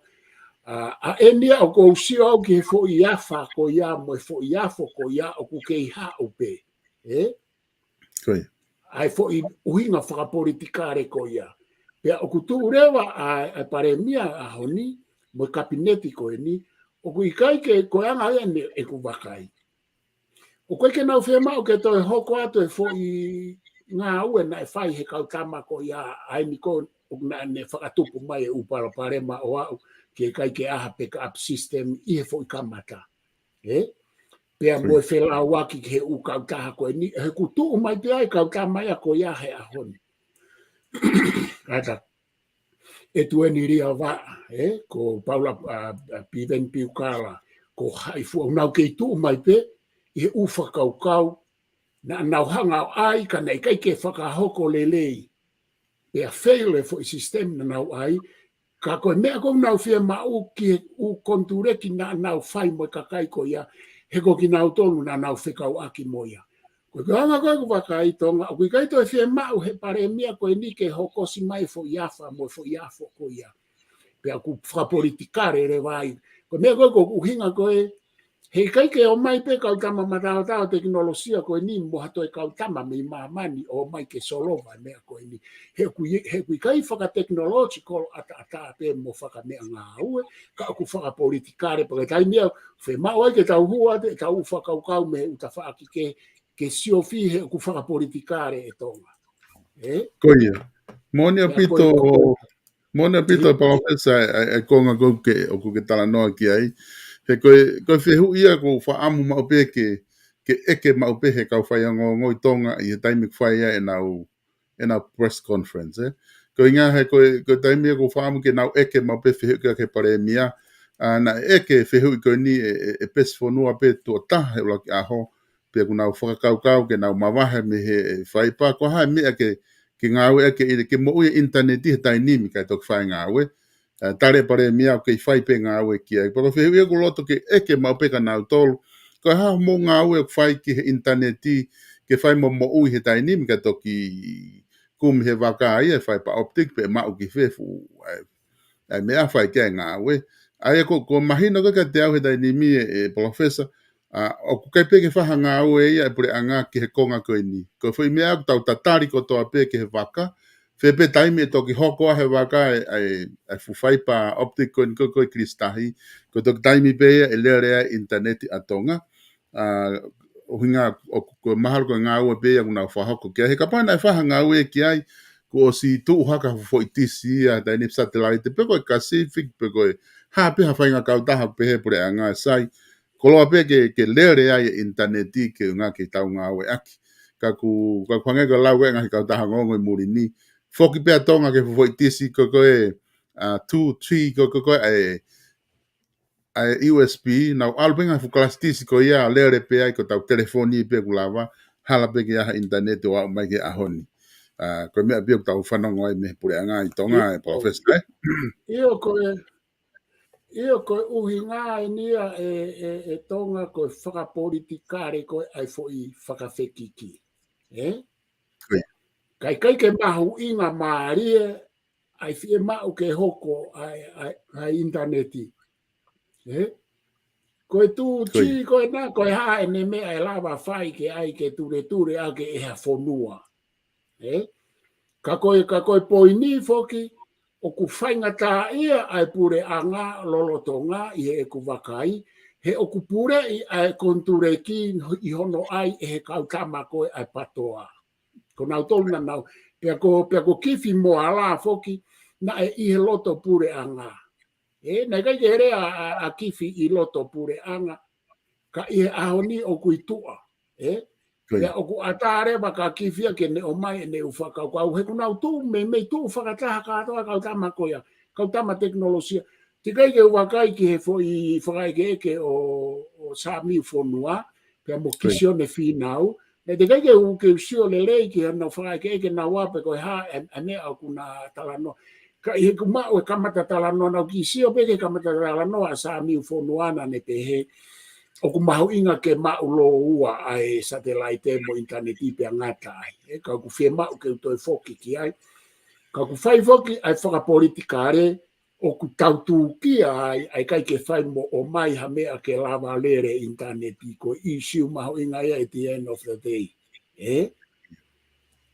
ʻA, ʻa eni ia ʻoku ou sio au ki he foʻi afa ko ia mo e foʻi afo ko ia ʻoku kei haʻu pē. ʻE? Ko ia. ʻA e foʻi ʻuhinga fakapolitikale ko ia. Pea ʻoku tuʻu leva ʻa, ʻa e palēmia ʻaho ni, mo e kapineti ko eni, ʻoku ʻikai ke ko e anga ia ne ʻeku vakai. ʻOku ʻikai ke nau fiemaʻu ke toe hoko atu e foʻi ngāue naʻe fai he kau tama ko ia ʻa eni ko ē naʻa ne fakatupu mai e ʻū palopalema ʻo aʻu ke ʻikai ke ʻi ai ha backup system ʻi he foʻi kamata. Ē? Pea mo e felauaki ki he ʻū kautaha ko eni, he kuo tuʻu mai pē ʻa e kau tama ia ko ia he ʻaho ni. Kātaki. ʻE Tueni Liavaʻa, ē, ko Paula, a, a, Piveni Piukala, ko hai fua, ʻoku nau kei tuʻu mai pē ʻi he ʻū fakakaukau naʻa nau hanga ʻo ʻai, ka naʻe ʻikai ke fakahoko lelei. Pea fail e foʻi system naʻa nau ʻai, ka ko e meʻa ko ē ʻoku nau fiemaʻu ki he ʻū konituleki naʻa nau fai mo e kakai ko ia, he ko kinautolu naʻa nau fekauʻaki mo ia. Ko e anga ko ē ʻoku vakai Tonga, ʻoku ʻikai toe fiemaʻu he palēmia ko eni ke hokosi mai foʻi afa mo e foʻi afo ko ia. Pea ʻoku fakapolitikale leva ai. Ko e meʻa ko ē ʻoku ʻuhinga ko ē, he ʻikai ke ō mai pē kau tama mataotao tekinolosia ko eni mo ha toe kau tama mei māmani ʻo ō mai ke solova e meʻa ko eni. He ʻoku ʻi-, he ʻoku ʻikai fakatekinolosi kolo ʻataʻatā pē mo fakameʻangāue, ka ʻoku fakapolitikale pea ko e taimi ia, fiemaʻu ai ke tau hū atu ʻetau fakakaukau mei he ʻū tafaʻaki ke ke siofi he ʻoku fakapolitikale e Tonga. Ē? Ko ia. Moʻoni ʻaupito, moʻoni ʻaupito, Palōfesa, ʻa e, ʻa e konga ko ē ʻoku ke talanoa ki ai. He ko e, ko e fehuʻi ia ʻoku ou fakaʻamu maʻu pē ke, ke ʻeke maʻu pē he kau faiongoongo ʻi Tonga ʻi he taimi ʻoku fai ai ʻenau, ʻenau press conference, ē. Ko e ʻuhinga he ko e, ko e taimi ia ʻoku ou fakaʻamu ke nau ʻeke maʻu pē fehuʻi ki he palēmia, ʻa, naʻe ʻeke fehuʻi ko eni ʻe, ʻe, ʻe Pesi Fonua pē tuʻo taha he ʻuluaki ʻaho, pea ʻoku nau fakakaukau ke nau mavahe mei he faipa, ko e hā e meʻa ke, ke ngāueʻaki ke, ke moʻui e ʻinitaneti he taimi ni kae toki fai ngāue. ʻA, tali e palēmia ʻoku kei fai pē ngāue ki ai. Pea ko e fehuʻi ʻoku ou loto ke ʻeke maʻu pē kia nautolu, ko e hā hoʻomou ngāue ʻoku fai ki he ʻinitaneti, ke fai mo moʻui he taimi ni kae toki kumi he vaka ia e faipa optic pe maʻu ki fē fuʻu, ʻa e, ʻa e meʻa fai ki ai e ngāue. ʻA ia ko, ʻoku mahino ko ē kiate au he taimi ni ē, ē Palōfesa, ʻa, ʻoku ʻikai pē ke fai ha ngāue ia e puleʻanga ki he konga ko eni. Ko e foʻi meʻa ʻoku tau tatali kotoa pē ki he vaka, fē pē taimi ʻe toki hoko ai he vaka e, e, e fuʻu faipa optic ko eni ko, ko ē kilisitahi, ko e toki taimi pē ia ʻe lele ai e ʻinitaneti ʻa Tonga. ʻA, ʻuhinga ʻoku, ko e mahalo ko e ngāue pē ia ʻoku nau fakahoko ki ai. He kapau naʻe fai ha ngāue ki ai, kuo ʻosi tuʻu hake ha fuʻu foʻi tisi ia, taimi ni satelaite, pe ko e Pacific, pe ko e hā pē ha faʻahinga kautaha pehē puleʻanga sai. Koloa pē ke, ke lele ai e ʻinitaneti ke ʻuhinga ke tau ngāueʻaki. Ka ʻoku, ka ʻoku hangē ko e lau ʻa e ngaahi kautaha ongoongo ʻi muli ni. Foki pē ʻa Tonga ki he fuʻu foʻi tisi ko, ko e, ʻa, two, three, ko, ko, ko e, ʻa e U S B, nau ʻalu pē ngaahi fuʻu kalasi tisi ko ia, lele pē ai ko ʻetau telefoni pē ʻoku lava, hala pē ke ʻi ai ha ʻinitaneti ʻo aʻu mai ki he ʻaho ni. ʻA, ko e meʻa pē ia ʻoku tau fanongo ai mei he puleʻanga ʻi Tonga, ʻio, ē, Palōfesa, ē? ʻIo, ko e, ʻio, ko e ʻuhinga eni ia ē, ē, ē Tonga ko e fakapolitikale ko ē ʻa e foʻi fakafekiki. Ē? Ko ia. Ka ʻikai ke mahuʻinga mālie ʻa e fiemaʻu ke hoko ʻa e, ʻa e, ʻa e ʻinitaneti. Ē? Ko e two G, ko ia, ko ena, ko e hā ʻene meʻa ʻe lava fai ke ʻai ke tuletuleʻaki ʻe ha fonua. Ē? Ka ko e, ka ko e poini foki, ʻoku faingataʻaʻia ʻa e puleʻanga lolotonga ʻi heʻeku vakai, he ʻoku puleʻi ʻa e konituleki ʻi hono ʻai ʻe he kau tama ko ē ʻa e PTOA. Ko nautolu naʻa nau, pea ko, pea ko Kifi mo Ala foki, naʻe ʻi he loto puleʻanga. Ē, naʻe ʻikai ke lea ʻa, ʻa, ʻa Kifi ʻi loto puleʻanga, ka ʻi he ʻaho ni ʻoku ʻi tuʻa. Ē? Ko ia. Pea ʻoku ʻatā leva kia Kifi ia ke ne ʻomai ʻene ʻū fakakaukau. He ʻoku nau tuʻu, meimei tuʻu fakataha kātoa kau tama ko ia, kau tama tekinolosia. Teʻeki ai ke u vakai ki he foʻi fakaʻekeʻeke ʻo, ʻo Samiu Fonua, pea mo Kisione Fīnau. Naʻe teʻeki ai ke u, ke u sio lelei ki heʻenau fakaʻekeʻeke naua pe ko e hā e, e meʻa ʻoku na talanoa. Ka ʻi heʻeku maʻu e kamata talanoa, naʻá ku kiʻi sio pē ki he kamata talanoa ʻa Samiu Fonua naʻá ne pehē ʻoku mahuʻinga ke maʻu lōua ʻa e satelaite mo ʻinitaneti pea ngata ai. Ē, ka ʻoku fiemaʻu ke u toe foki ki ai. Ka ʻoku fai foki ʻa e fakapolitikale, ʻoku tau tūkia ai, ʻa e ʻikai ke fai mo ʻomai ha meʻa ke lava lele ʻinitaneti, ko e ʻīsiu mahuʻinga ia at the end of the day. Ē?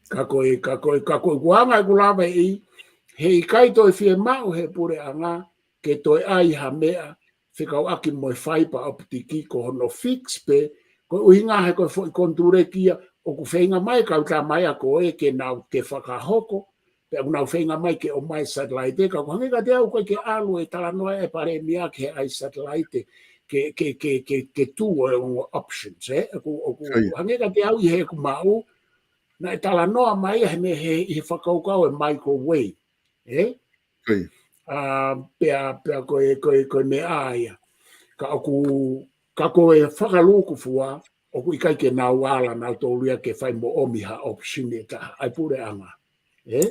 Ka ko e, ka ko e, ka ko e ʻuhinga ʻeku lave ʻi, he ʻikai toe fiemaʻu he puleʻanga ke toe ʻai ha meʻa fekauʻaki mo e faipa optic ko hono fix pē, ko e ʻuhinga he ko e foʻi konituleki ia, ʻoku feinga mai kau tama ia ko ē ke nau ke fakahoko, pea ʻoku nau feinga mai ke ʻomai satelaite, ka ʻoku hangē kiate au ʻoku ʻikai ke ʻalu e talanoa e palēmia ki he ʻai satelaite ke, ke, ke, ke, ke tuʻu ʻo e ongo options, ē? ʻOku, ʻoku hangē kiate au ʻi heʻeku maʻu, naʻe talanoa mai ia he meʻa he, ʻi he fakakaukau e microwave, ē? ʻA, pea, pea ko e, ko e, ko e meʻa ia. Ka ʻoku, ka ko e fakalūkufua, ʻoku ʻikai ke nau ala nautolu ia ke fai mo ʻomi ha option ʻe taha, ʻa e puleʻanga. Ē?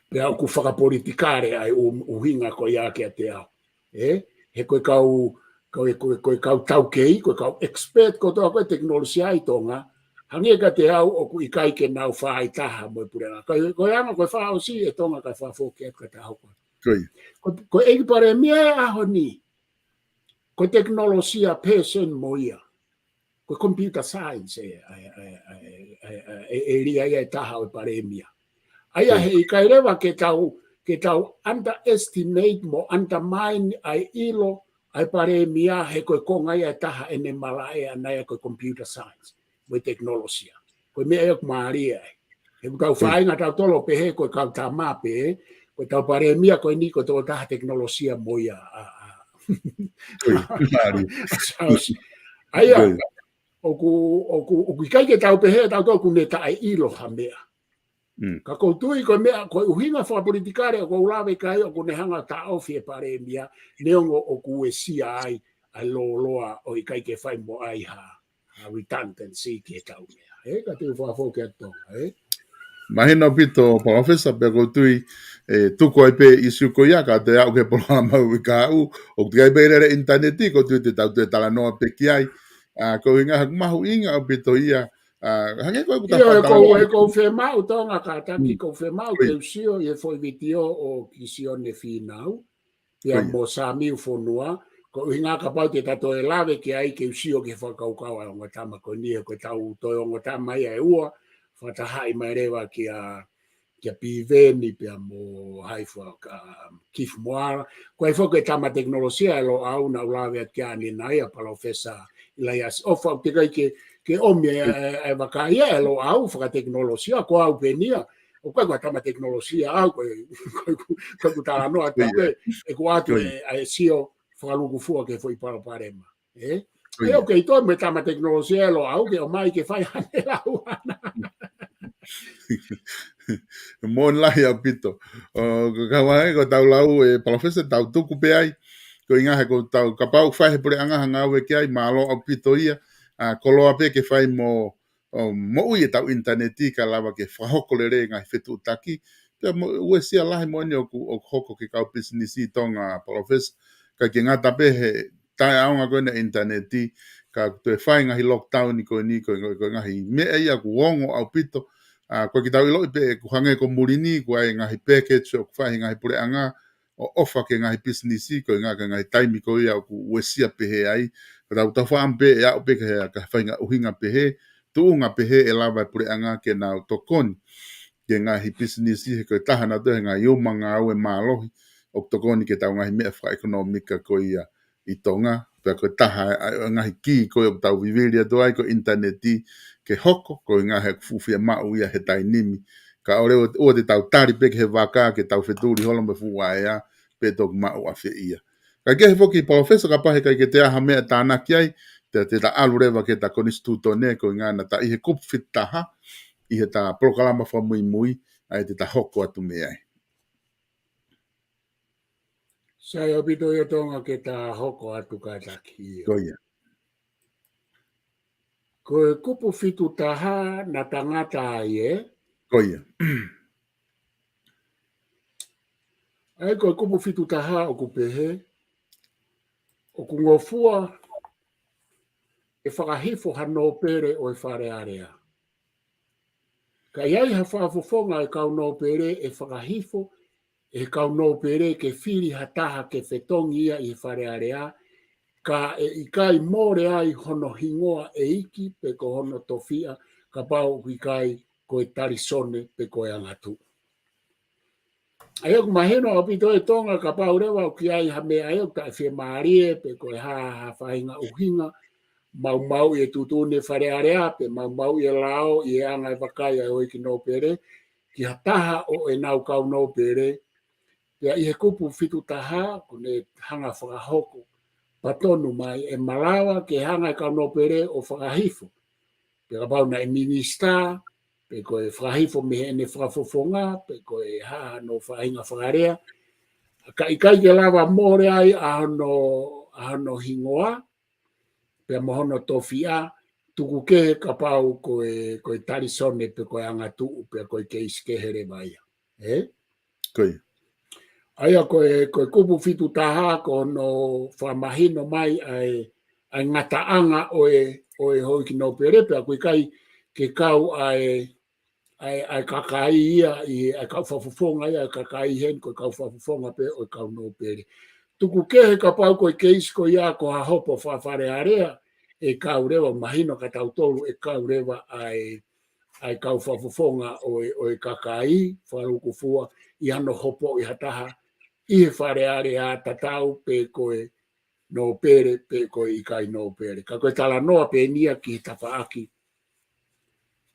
Pea ʻoku fakapolitikale ʻa e ʻu-, ʻuhinga ko ia kiate au. Ē? He ko e kau, ko e, ko e, ko e kau taukei, ko e kau expert kotoa ko e tekinolosia ʻi Tonga, hangē kiate au ʻoku ʻikai ke nau fāitaha mo e puleʻanga. Ko e, ko e anga ko e fakaʻosi e Tonga ka fakafoki atu ka ta hoko. Ko, ko e ʻEiki Palēmia e ʻaho ni, ko e tekinolosia pē ʻeni mo ia. Ko e computer science e, e, e lia ia e taha ʻo e palēmia. ʻA ia he ʻikai leva ke tau, ke tau underestimate mo undermine ʻa e ʻilo ʻa e palēmia he ko e konga ia e taha ʻene malaʻe ʻana ia ko e computer science mo e tekinolosia. Ko e meʻa ia ʻoku mālie ai. He ʻoku tau fāinga tautolu pehē ko e kau tama pē, ko e tau palēmia ko eni ko e tokotaha tekinolosia mo ia ʻa, ʻa, ʻa Siaosi. ʻA ia, ʻoku, ʻoku, ʻoku ʻikai ke tau pehē tautolu ʻoku ne taʻeʻilo ha meʻa. Ka ʻoku ou tui ko e meʻa, ko e ʻuhinga fakapolitikale ʻoku ou lave ki ai ʻoku ne hanga taʻofi e palēmia, neongo ʻoku uesia ai ʻa e lōloa ʻo ʻikai ke fai mo ai ha, ha redundancy ki he tau meʻa. Ē, ka te u fakafoki atu Tonga, ē? Mahino ʻaupito, Palōfesa, pea ʻoku ou tui, ē, tuku ai pē ʻisiū ko ia, ka te aʻu ki he polokalama ʻi kahaʻu, ʻoku teʻeki ai pē lele ʻinitaneti, ʻoku ou tui te tau toe talanoa pē ki ai. ʻA, ko e ʻuhinga he ʻoku mahuʻinga ʻaupito ia, ʻa, hangē ko ʻeku ʻIo, he ʻoku ou, he ʻoku ou fiemaʻu Tonga kātaki, ʻoku ou fiemaʻu ke u sio ʻi he foʻi vitiō ʻo Kisione Fīnau, pea mo Samiu Fonua, ko e ʻuhinga kapau te ta toe lave ki ai ke u sio ki he fakakaukau ʻa e ongo tama ko eni, he ko e tau toe ongo tama ia ʻe ua, fakatahaʻi mai leva kia, kia Piveni pea mo hai fua ka, Keith Moala. Ko hai fua ko e tama tekinolosia ʻe Loʻau naʻa ku lave atu ki ai ʻanenai ʻa Palōfesa ʻIlaiasi ʻOfa, ʻoku teʻeki ai ke, ke ʻomi e, e, e vaka ia ʻe Loʻau fakatekinolosia, ko au pē eni ia, ʻoku ʻikai ko ha tama tekinolosia au, ko e, ko e, ko e, ko ʻeku talanoa atu ko e, ʻeku ʻoatu e, ʻa e sio fakalūkufua ki he foʻi palopalema. Ē? ʻE, ʻoku ʻi ai e tama tekinolosia ʻe Loʻau ke ʻomai ke fai haʻane lau ʻana. Moʻoni lahi ʻaupito. ʻO, ka, ka ʻoku ʻi ai ko ʻetau lau ē Palōfesa tau tuku pē ai. Ko e ʻuhinga he ʻoku tau kapau fai he puleʻanga ha ngāue ki ai, mālō ʻaupito ia. ʻA, koloa pē ke fai mo ʻo, moʻui ʻetau ʻinitaneti ka lava ke fakahoko lelei e ngaahi fetuʻutaki. Pea mo, uesia lahi moʻoni ʻoku, ʻoku hoko ki he kau pisinisi ʻi Tonga, Palōfesa, ʻikai ke ngata pē he taʻeʻaonga ko eni ʻinitaneti, ka toe fai ngaahi lockdown ko eni, ko e, ko e ngaahi meʻa ia ʻoku ongo ʻaupito. ʻA, ʻoku ʻikai ke tau ʻiloʻi pē ʻoku hangē ko muli ni, ʻoku ʻi ai e ngaahi package ʻoku fai he ngaahi puleʻanga, ʻo ʻofa ki he ngaahi pisinisi, ko e ʻuhinga ko e ngaahi taimi ko ia ʻoku uesia pehē ai. Ka tau tau faʻa pē, ʻe aʻu pē ki he, ki he faʻahinga ʻuhinga pehē, tuʻunga pehē ʻe lava e puleʻanga ke nau tokoni ki he ngaahi pisinisi, he ko e taha nautolu he ngaahi uma ngāue mālohi, ʻoku tokoni ki heʻetau ngaahi meʻa fakaʻekonōmika ko ia ʻi Tonga, pea ko e taha ʻa e, ʻa e ngaahi kī ko ē ʻoku tau vivili atu ai ko e ʻinitaneti ke hoko, ko e ʻuhinga he ʻoku fuʻu fiemaʻu ia he taimi ni. Ka ʻoua, ʻoua te tau tali pē ki he vaka ke tau fetuli holo mo e fuʻu vaʻe, pea toki maʻu ʻafeʻi ia. Ka ʻi he foki Palōfesa kapau he ʻikai ke toe ʻi ai ha meʻa tānaki ai, te, te ta ʻalu leva ki heʻeta konisitūtone ko e ʻuhinga naʻa ta ʻi he kupu fitu taha, ʻi heʻeta polokalama fakamuimui, ʻa ia te ta hoko atu mei ai. Sai ʻaupito ia Tonga ke ta hoko atu kātaki ia. Ko ia. Ko e kupu fitu taha naʻa ta ngata ai ē? Ko ia. ʻA ia ko e kupu fitu taha ʻoku pehē, ʻoku ngofua ke fakahifo ha nōpele ʻo e Fale Alea. Ka ʻi ai ha fakafofonga e kau nōpele ʻe fakahifo ʻe he kau nōpele ke fili ha taha ke fetongi ia ʻi he Fale Alea, ka ʻe ʻikai mole ai hono hingoa ʻeiki pe ko hono tofiʻa, kapau ʻoku ʻikai ko e talisone pe ko e angatuʻu. ʻA ia ʻoku mahino ʻaupito ē Tonga kapau leva ʻoku ʻi ai ha meʻa ʻoku taʻefiemālie pe ko e hā ha faʻahinga ʻuhinga, maumauʻi e tuʻutuʻuni e Fale Alea, pe maumauʻi e lao ʻi he anga e vakai ʻa e houʻeiki nōpele ki ha taha ʻo ʻenau kau nōpele. Pea ʻi he kupu fitu taha, ʻoku ne hanga fakahoko patonu mai ʻe malava ke hanga e kau nōpele ʻo fakahifo. Pe kapau naʻe minisitā, pe ko e fakahifo mei heʻene fakafofonga, pe ko e hā hano faʻahinga fakalea, ka ʻikai ke lava mole ai ʻa hono, ʻa hono hingoa, pea mo hono tofiʻa, tuku kehe kapau ko e, ko e talisone pe ko e angatuʻu, pe ko e keisi kehe leva ia. Ē? Ko ia. ʻA ia ko e, ko e kupu fitu taha, ko hono fakamahino mai ʻa e, ʻa e ngataʻanga ʻo e, ʻo e houʻeiki nōpele, pea ʻoku ʻikai ke kau ʻa e, ʻa e, ʻa e kakai ia, ʻi he, ʻa e kau fakafofonga ia, ʻa e kakai heni, ko e kau fakafofonga pē ʻo e kau nōpele. Tuku kehe kapau ko e keisi ko ia ko ha hopo faka-Fale Alea, ʻe kau leva, mahino kia tautolu ʻe kau leva ʻa e, ʻa e kau fakafofonga ʻo e, ʻo e kakai, fakalūkufua, ʻi hano hopoʻi ha taha ʻi he Fale Alea, tatau pe ko e nōpele, pe ko e ʻikai nōpele. Ka ko e talanoa pē eni ia ki he tafaʻaki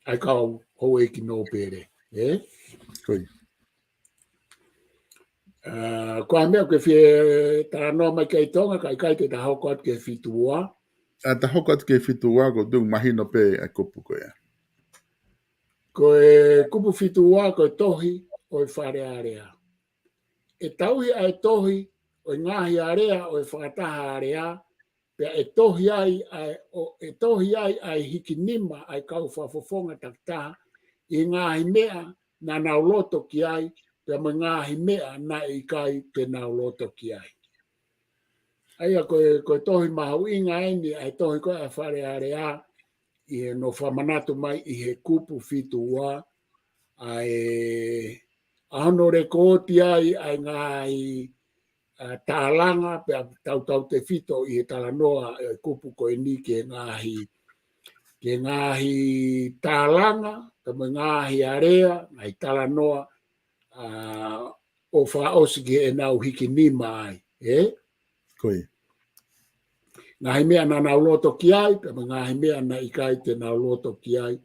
ʻa e kau houʻeiki nōpele. Ē? Ko ia. ʻA, ko e hā e meʻa ʻoku ke fie talanoa mai ki ai Tonga, ka ʻikai te ta hoko atu ki he fitu ua? ʻA, ta hoko atu ki he fitu ua, ʻoku ou tui ʻoku mahino pē ʻa e kupu ko ia. Ko e kupu fitu ua, ko e tohi ʻo e Fale Alea. ʻE tauhi ʻa e tohi ʻo e ngaahi alea ʻo e fakataha alea, pea ʻe tohi ai ʻa e, ʻo, ʻe tohi ai ʻa e hikinima ʻa e kau fakafofonga takitaha ʻi he ngaahi meʻa naʻa nau loto ki ai, pea mo e ngaahi meʻa naʻe ʻikai te nau loto ki ai. ʻA ia ko e, ko e tohi mahuʻinga eni, ʻa e tohi ko ē ʻa e Fale Alea, ʻi hono fakamanatu mai ʻi he kupu fitu ua, ʻa e, ʻa hono lekooti ai ʻa e ngaahi, ʻa, tālanga, pea tautautefito ʻi he talanoa ʻa e kupu ko eni ki he ngaahi, ki he ngaahi tālanga, pea mo e ngaahi alea, ngaahi talanoa, ʻa, ʻo fakaʻosi ki heʻenau hikinima ai, ē? Ko ia. Ngaahi meʻa naʻa nau loto ki ai, pea mo e ngaahi meʻa naʻe ʻikai te nau loto ki ai,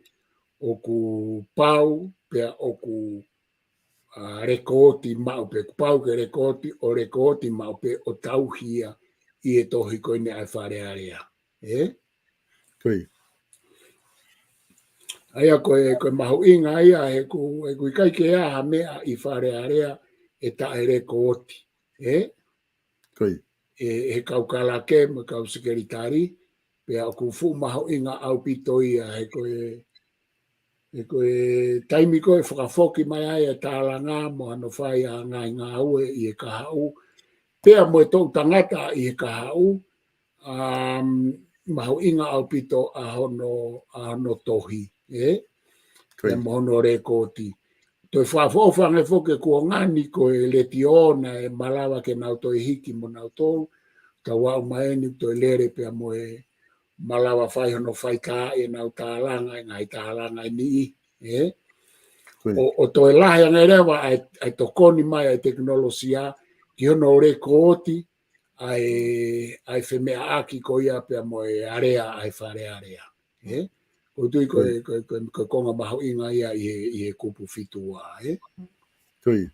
ʻoku pau, pea ʻoku, ʻa, lekooti maʻu pē, ʻoku pau ke lekooti, ʻo lekooti maʻu pē, ʻo tauhi ia ʻi he tohi ko eni ʻa e Fale Alea. Ē? Ko ia. ʻA ia ko e, ko e mahuʻinga ia he ʻoku, he ʻoku ʻikai ke ʻi ai ha meʻa ʻi Fale Alea ʻe taʻelekooti. Ē? Ko ia. ʻE, he kau kalake mo e kau sekelitali, pea ʻoku fuʻu mahuʻinga ʻaupito ia he ko e, he ko e taimi ko ē fakafoki mai ai e tālanga mo hono fai ʻa e ngaahi ngāue ʻi he kahaʻu, pea mo e toʻu tangata ʻi he kahaʻu, um, mahuʻinga ʻaupito ʻa hono, ʻa hono tohi, ē? Ko ia. Pea mo hono lekooti. Toe fakaʻofoʻofa ange foki e kuonga ni ko e letiō naʻe malava ke nau toe hiki mo nautolu, tau aʻu mai eni toe lele pea mo e malava fai hono faitaaʻi ʻenau tālanga, e ngaahi tālanga ʻe niʻihi, ē? Ko ia. ʻO, ʻo toe lahi ange leva ʻa e, ʻa e tokoni mai ʻa e tekinolosia ki hono lekooti ʻa e, ʻa e femeʻaʻaki ko ia pea mo e alea ʻa e Fale Alea. Ē? ʻOku ou tui ko e, ko e, ko e, ko e konga mahuʻinga ia ʻi he, ʻi he kupu fitu ua, ē? Ko ia.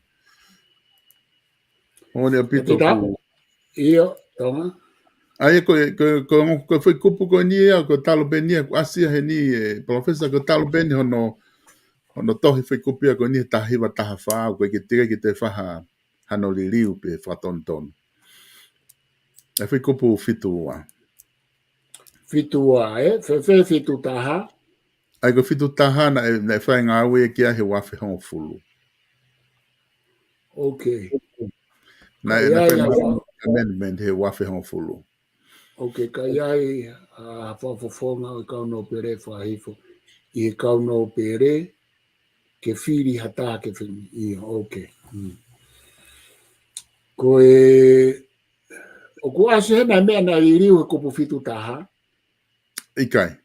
Moʻoni ʻaupito. ʻIo, Tonga. ʻA ia ko e, ko e, ko e, ko e foʻi kupu ko eni ia, ko e talu pē eni ia, ʻoku ʻasi ia heni ē, Palōfesa, ko e talu pē eni hono, hono tohi foʻi kupu ia ko eni he taha hiva taha fā, ʻoku ʻikai ke, teʻeki ke toe fai ha hano liliu pe fakatonutonu. ʻA e foʻi kupu fitu ua. Fitu ua, ē? Fēfē fitu taha? ʻA ia ko e fitu taha naʻe, naʻe fai e ngāue ki ai he ua afe hongofulu. Ok. Naʻe, naʻe fai e amendment he ua afe hongofulu. Ok, ka ʻi ai, ʻa, fakafofonga ʻo e kau nōpele fakahifo ʻi he kau nōpele ke fili ha taha ke fili. ʻIo, ok. Hmm. Ko e, ʻoku ʻasi hena meʻa naʻe liliu he kupu fitu taha? ʻIkai.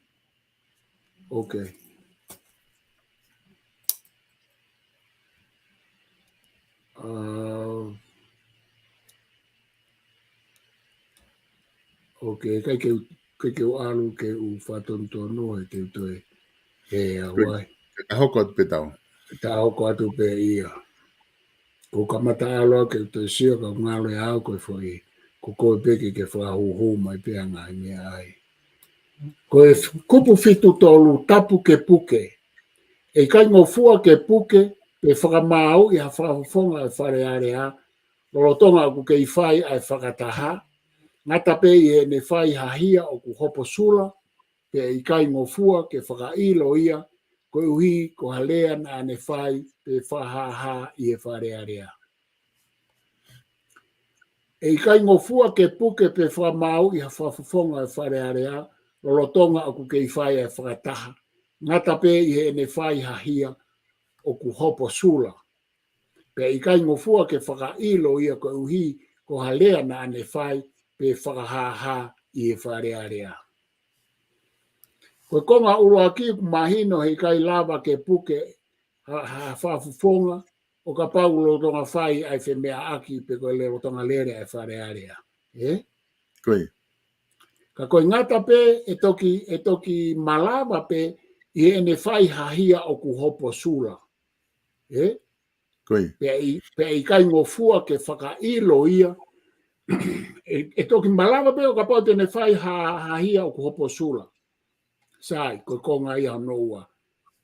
Ok. Uh, ok, ʻikai ke u, ke ke u ʻalu ke u fakatonutonu he te u toe he au ai. Ka hoko atu pē tau. Ka hoko atu pē ia. Ko u kamata ʻalu au ke u toe sio ka u ngalo ʻe au ko e foʻi, ko koe pē ke ke fakahūhū mai pē ʻa e ngaahi meʻa ai. Ko e kupu fitu tolu, tapu ke puke. ʻE ʻikai ngofua ke puke, pe fakamāuʻi ha fakafofonga ʻo e Fale Alea, lolotonga ʻoku kei fai ʻa e fakataha, ngata pē ʻi heʻene fai ha hia ʻoku hopo sula, pea ʻe ʻikai ngofua ke fakaʻilo ia, koeʻuhi ko ha lea naʻa ne fai pe fakahāhā ʻi he Fale Alea. ʻE ʻikai ngofua ke puke pe fakamāuʻi ha fakafofonga ʻo e Fale Alea, lolotonga ʻoku kei fai ʻa e fakataha, ngata pē ʻi heʻene fai ha hia ʻoku hopo sula. Pea ʻe ʻikai ngofua ke fakaʻilo ia koeʻuhi ko ha lea naʻa ne fai pe fakahāhā ʻi he Fale Alea. Ko e konga ʻuluaki ʻoku mahino he ʻikai lava ke puke ha, ha fakafofonga ʻo kapau ʻoku lolotonga fai ʻa e femeʻaʻaki pe ko e lolotonga lele ʻa e Fale Alea. Ē? Ko ia. Ka ko e ngata pē ʻe toki, ʻe toki malava pē ʻi heʻene fai ha hia ʻoku hopo sula. Ē? Ko ia. Pea ʻi, pea ʻe ʻikai ngofua ke fakaʻilo ia. ʻE, ʻe toki malava pē ʻo kapau te ne fai ha, ha hia ʻoku hopo sula. Sai, ko e konga ia hono ua.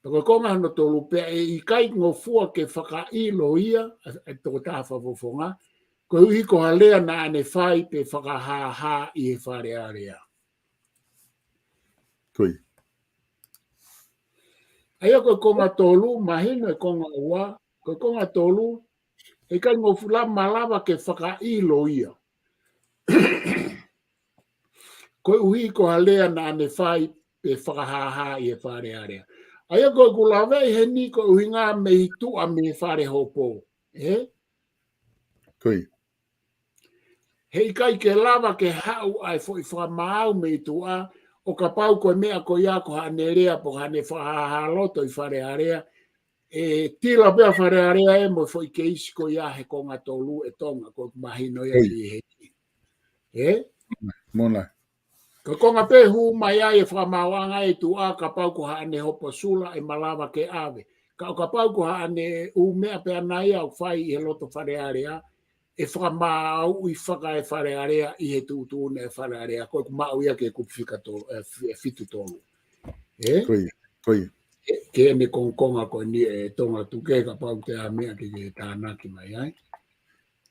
Pea ko e konga hono tolu, pea ʻe ʻikai ngofua ke fakaʻilo ia, ʻa e, ʻa e tokotaha fakafofonga, koeʻuhi ko ha lea naʻa ne fai pe fakahāhā ʻi he Fale Alea. Ko ia. ʻA ia ko e konga tolu, mahino e konga ua, ko e konga tolu, ʻe ʻikai ngofua malava ke fakaʻilo ia. Koeʻuhi ko ha lea naʻa ne fai pe fakahāhā ʻi he Fale Alea. ʻA ia ko ʻeku laveʻi heni ko e ʻuhinga mei tuʻa mei he fale hopo. Ē? Ko ia. He ʻikai ke lava ke haʻu ʻa e foʻi fakamaau mei tuʻa, ʻo kapau ko e meʻa ko ia ko haʻane lea pe ko haʻane fakahāhā loto ʻi Fale Alea, ʻe tila pē ʻa Fale Alea ē mo e foʻi keisi ko ia he konga tolu ʻe Tonga, ko e mahino ia. Ko ia. Ki he. Ē? Mona. Ko e konga pē hū mai ai e fakamaauʻanga ʻi tuʻa kapau ko haʻane hopo sula ʻe malava ke ʻave. Ka ʻo kapau ko haʻane ʻū meʻa pē ʻana ia ʻoku fai ʻi he loto Fale Alea, ʻe fakamāuʻi faka e Fale Alea ʻi he tuʻutuʻuni e Fale Alea, ko ʻeku maʻu ia ki he kupu fika tolu, ē, fi-, fitu tolu. Ē? Ko ia, ko ia. Ke, ke ne kongokonga ko eni ʻe Tonga Tuke kapau te ʻa meʻa ke, ke tānaki mai ai.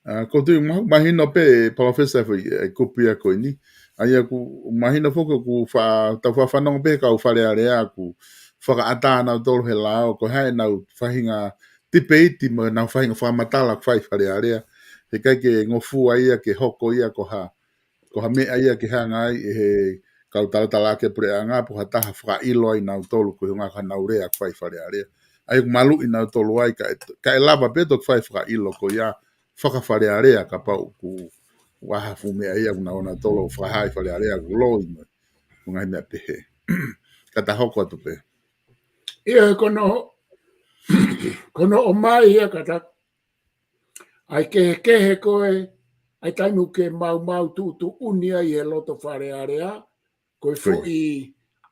ʻA, ko e tui ma-, mahino pē, Palōfesa, foʻi, e kupu ia ko eni. ʻA ia ʻoku mahino foki ʻoku fa-, tau fafanongo pē kau Fale Alea ʻoku fakaʻatā nautolu he lao, ko e hā ʻenau faʻahinga tipeiti mo ʻenau faʻahinga fakamatala ʻoku fai Fale Alea. He ʻikai ke ngofua ia ke hoko ia ko ha, ko ha meʻa ia ke hanga ai ʻe he kau talatalaaki puleʻanga pe ko ha taha fakaʻilo ai nautolu ko e ʻuhinga ko ʻenau lea ʻoku fai Fale Alea. ʻA ia ʻoku maluʻi nautolu ai ka ʻe, ka ʻe lava pē toki fai fakaʻilo ko ia faka-Fale Alea kapau ʻoku ʻi ai ha fuʻu meʻa ia ʻoku nau ʻonautolu fakahā ʻi Fale Alea ʻoku loi mo e ngaahi meʻa pehē. Ka ta hoko atu pē. ʻIo, ko hono, ko hono ʻomai ia ka ta ʻa e kehekehe ko e, ʻa e taimi ʻoku ke maumau tuʻutuʻuni ai he loto Fale Alea, ko e, ko ia, foʻi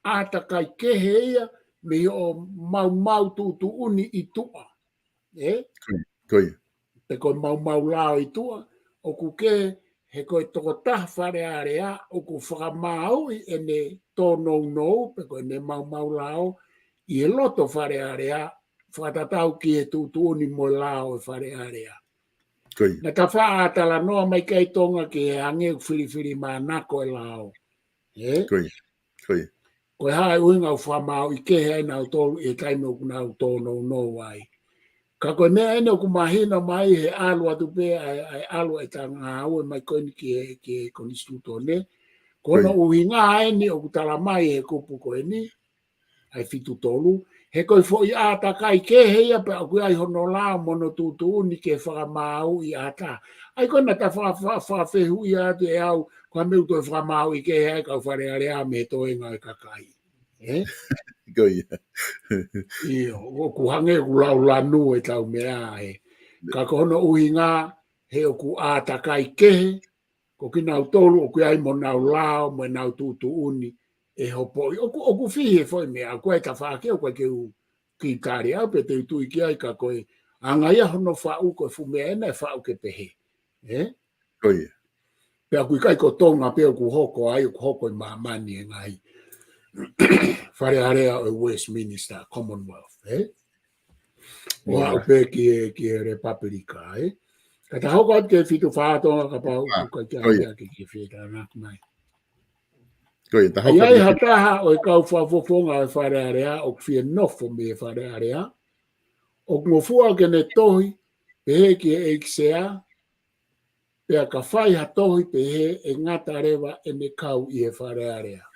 ʻātakai kehe ia mei hoʻo maumau tuʻutuʻuni ʻi tuʻa. Ē? Ko ia, ko ia. Pe ko e maumau lao ʻi tuʻa, ʻoku ke, he ko e tokotaha Fale Alea, ʻoku fakamāuʻi ʻene tōnounou, pe ko ʻene maumau lao, ʻi he loto Fale Alea, fakatatau ki he tuʻutuʻuni mo e lao e Fale Alea. Ko ia. Naʻa ta faʻa talanoa mai ki ai Tonga ki he hangē ʻoku filifilimānako e lao. Ē? Ko ia, ko ia. Ko e hā e ʻuhinga ʻoku fakamāuʻi kehe ai nautolu ʻi he taimi ʻoku nau tōnounou ai. Ka ko e meʻa eni ʻoku mahino mai he ʻalu atu pē ʻa e, ʻa e ʻalu ʻetau ngāue mai ko eni ki he, ki he Konisitūtone. Ko hono, ko ia, ʻuhinga eni ʻoku tala mai he kupu ko eni, ʻa e fitu tolu, he ko e foʻi ʻātakai kehe ia pea ʻoku ʻi ai hono lao mo hono tuʻutuʻuni ke fakamāuʻi ʻatā. ʻA ia ko ena ta fa-, fa-, fakafehuʻia atu ʻe au, ko e hā e meʻa ʻoku toe fakamāuʻi kehe ai kau Fale Alea mei he toenga e kakai. Ē? Ko ia. ʻIo, ʻoku hangē ʻoku laulanu ʻetau meʻa ē. Ka ko hono ʻuhinga, he ʻoku ʻātakai kehe, ko ʻo kinautolu ʻoku ʻi ai mo ʻenau lao mo ʻenau tuʻutuʻuni ʻe hopoʻi. ʻOku, ʻoku fihi e foʻi meʻa, ʻoku ʻi ai e tafaʻaki, ʻoku ʻikai ke u kiʻi tali au pe te u tui ki ai, ka ko e anga ia hono faʻu, ko e fuʻu meʻa ena ʻe faʻu ke pehē. Ē? Ko ia. Pea ʻoku ʻikai ko Tonga pē ʻoku hoko ai, ʻoku hoko ʻi māmani e ngaahi Fale Alea ʻo e Westminster, Commonwealth, ē? ʻO aʻu pē ki he, ki he Lepapelika, ē? Ka ta hoko atu ki he fitu fā Tonga, kapau ʻoku ʻikai ke ʻai ke, ke fie tānaki mai. Ko ia, ta hoko atu ki he fitu. ʻI ai ha taha ʻo e kau fakafofonga ʻo e Fale Alea ʻoku fie nofo mei he Fale Alea, ʻoku ngofua ke ne tohi pehē ki he ʻEiki Sea, pea ka fai ha tohi pehē ʻe ngata leva ʻene kau ʻi he Fale Alea.